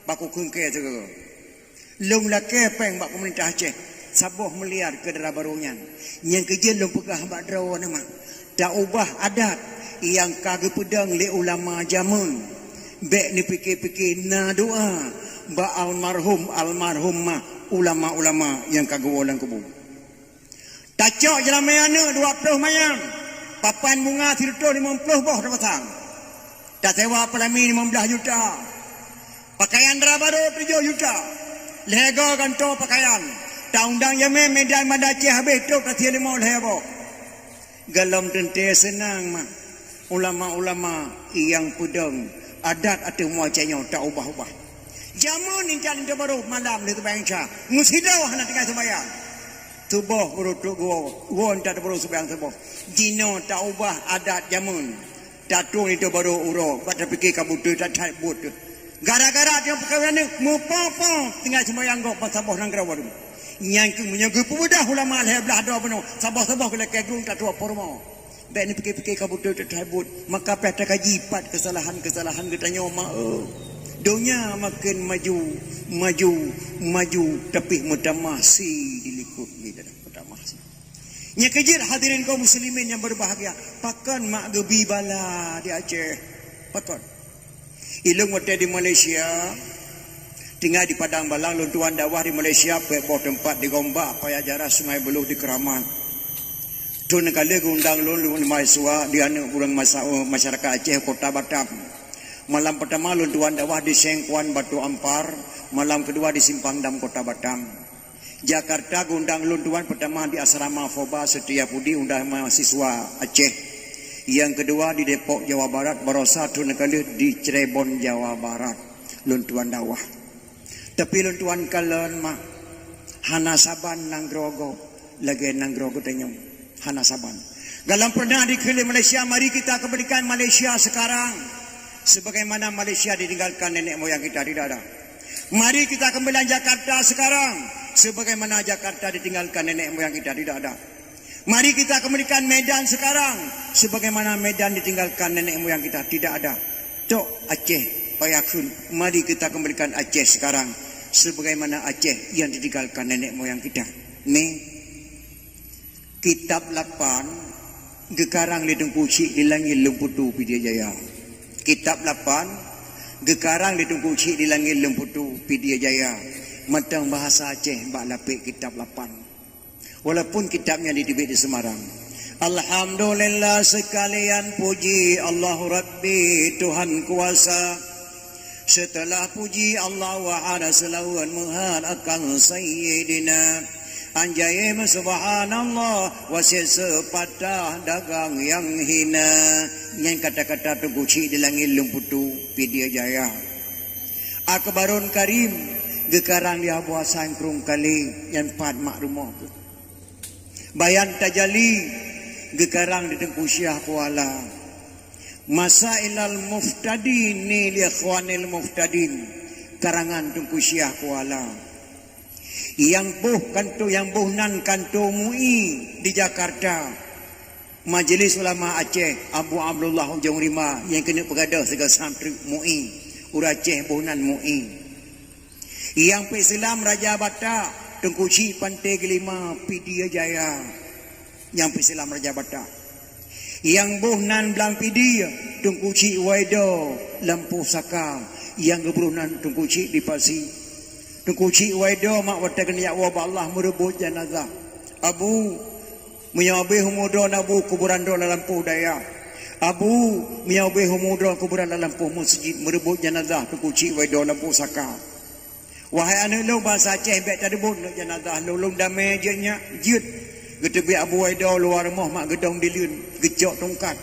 Bak kukheun kée sigoe. Lôn lakée péng bak peumeurintah Aceh, saboh miliar keu dara barô nyan. Nyang keujeuet lôn peugah bak droeneuh mah, taubah adat nyang ka geupeudong lé ulama jameun. Bék neupike-pike, na doa bak almarhum, almarhumah, ulama-ulama nyang ka geuwoe lam kubu. Tacok jeulamé aneuëk dua ploh manyam, papan bunga sireutôh limong ploh boh tapasang. Tasewa peulami limong blaih juta. Pakaian dara barô tujoh juta. Lhée goe gantoe pakaian. Taundang jamé Medan Banda Aceh habéh trok tasie lima lhée boh. Gohlom teuntée seunang mah ulama-ulama nyang peudong adat ateueh mua Aceh nyoe taubah-ubah. Jameun intat linto barô malam lheueh seumayang Isya, meusidroe hana tinggai seumayang. Suboh baru trok geuwoe, geuwoe intat baru seumayang suboh. Jinoe taubah adat jameun. Tatueng linto barô uroe, bak tapike ka beutôi, that-that buet. Gara-gara tanyoe peukawen aneuëk, meupo-po tinggai seumayang gob ban saboh nanggroe barô. Nyan keuh meunyoe geupeubeudoh ulama lhée blaih droe bunoe, saboh-saboh geulakée geuh tatueng peurumoh. Bék neupike-pike ka beutôi, that-that buet, maka payah takaji pat keusalahan-keusalahan geutanyoe ma-, eh. Donya maken maju, maju, maju, tapi meutamah si di likot geutanyoe, meutamah si. Nyang keujeuet hadirin kaum muslimin nyang berbahagia, pakon mak geubi bala di Aceh? Pakon? Ilôn watée di Malaysia, tinggai di Padang Balang, lôn tuan dakwah di Malaysia, peuet boh teumpat di Gombak, Paya Jarah, Sungai Buloh, di Keramat. Thon ka lheueh geuundang lôn, lôn mahasiswa di aneuëk ureuëng masa-, masyarakat Aceh Kota Batam. Malam pertama lôn tuan dakwah di Seng Kuan Batu Ampar, malam kedua di Simpang Dam Kota Batam. Jakarta geuundang lôn tuan pertama di asrama Foba Setia Budi, undang mahasiswa Aceh. Nyang keudua di Depok, Jawa Barat, barosa thon ka lheueh di Cirebon, Jawa Barat, lôn tuan dakwah. Tapi lôn tuan kalon mak, hana saban nanggroe gob lagée nanggroe geutanyoe. Hana saban. Gohlom pernah dikheun lé Malaysia, mari kita kembalikan Malaysia sekarang sebagaimana Malaysia ditinggalkan nenek moyang kita, tidak ada. Mari kita kembalikan Jakarta sekarang sebagaimana Jakarta ditinggalkan nenek moyang kita, tidak ada. Mari kita kembalikan Medan sekarang sebagaimana Medan ditinggalkan nenek moyang kita, tidak ada. Tok Aceh payah kheun, mari kita kembalikan Aceh sekarang sebagaimana Aceh yang ditinggalkan nenek moyang kita. Ni Kitab lapan geukarang lé Teungku Chik di Langét Lôn Putu, Pidie Jaya. Kitab lapan geukarang lé Teungku Chik di Langét Lôn Putu, Pidie Jaya, mantong bahasa Aceh bak lapék kitab lapan. Walaupun kitab nyan diteubiet di Semarang. Alhamdulillah, sekalian puji Allahu Rabbi, Tuhan kuasa. Seuteulah puji Allah, wahana seulawan meuhat akan Sayyidina. Anjaim subhanallah, wasiet seupatah dagang nyang hina. Nyan kata-kata Teungku Chik di Langét Lôn Putu, Pidie Jaya. Akbarun Karim geukarang lé Abu Hasan Krueng Kalé, nyan pat mak rumoh. Bayan Tajali geukarang lé Teungku Syiah Kuala. Masailal Muftadin li Ikhwanil Muftadin, karangan Teungku Syiah Kuala. Nyang boh kanto, nyang boh nan kanto MUI di Jakarta. Majelis Ulama Aceh, Abu Abdullah Ujong Rimba nyang keuneuk peugadôh sigoe santri MUI. Ureuëng Aceh boh nan MUI. Nyang peuseulamat Raja Batak, Teungku Chik Panté Geulima, Pidie Jaya. Nyang peuseulamat Raja Batak. Nyang boh nan Blang Pidie, Teungku Chik Waido, Lampôh Saka. Nyang geubroh nan Teungku Chik di Pasi. Teungku Chik Waido mak watée geunyak woe bak Allah meureubot janazah. Abu, meunyoe habéh umu droe Abu, kuburan droe lam lampôh dayah. Abu, meunyoe habéh umu droe kuburan lam lampôh meuseujid, meureubot janazah Teungku Chik Waido Lampôh Saka. Wahai aneuëk lôn bansa Aceh, bék tareubot neuk janazah lôn, lôn damé jeuet nyak, jeuet. Geuteubiet Abu Waido luwa rumoh mak geudong dileuen, geucok tungkat.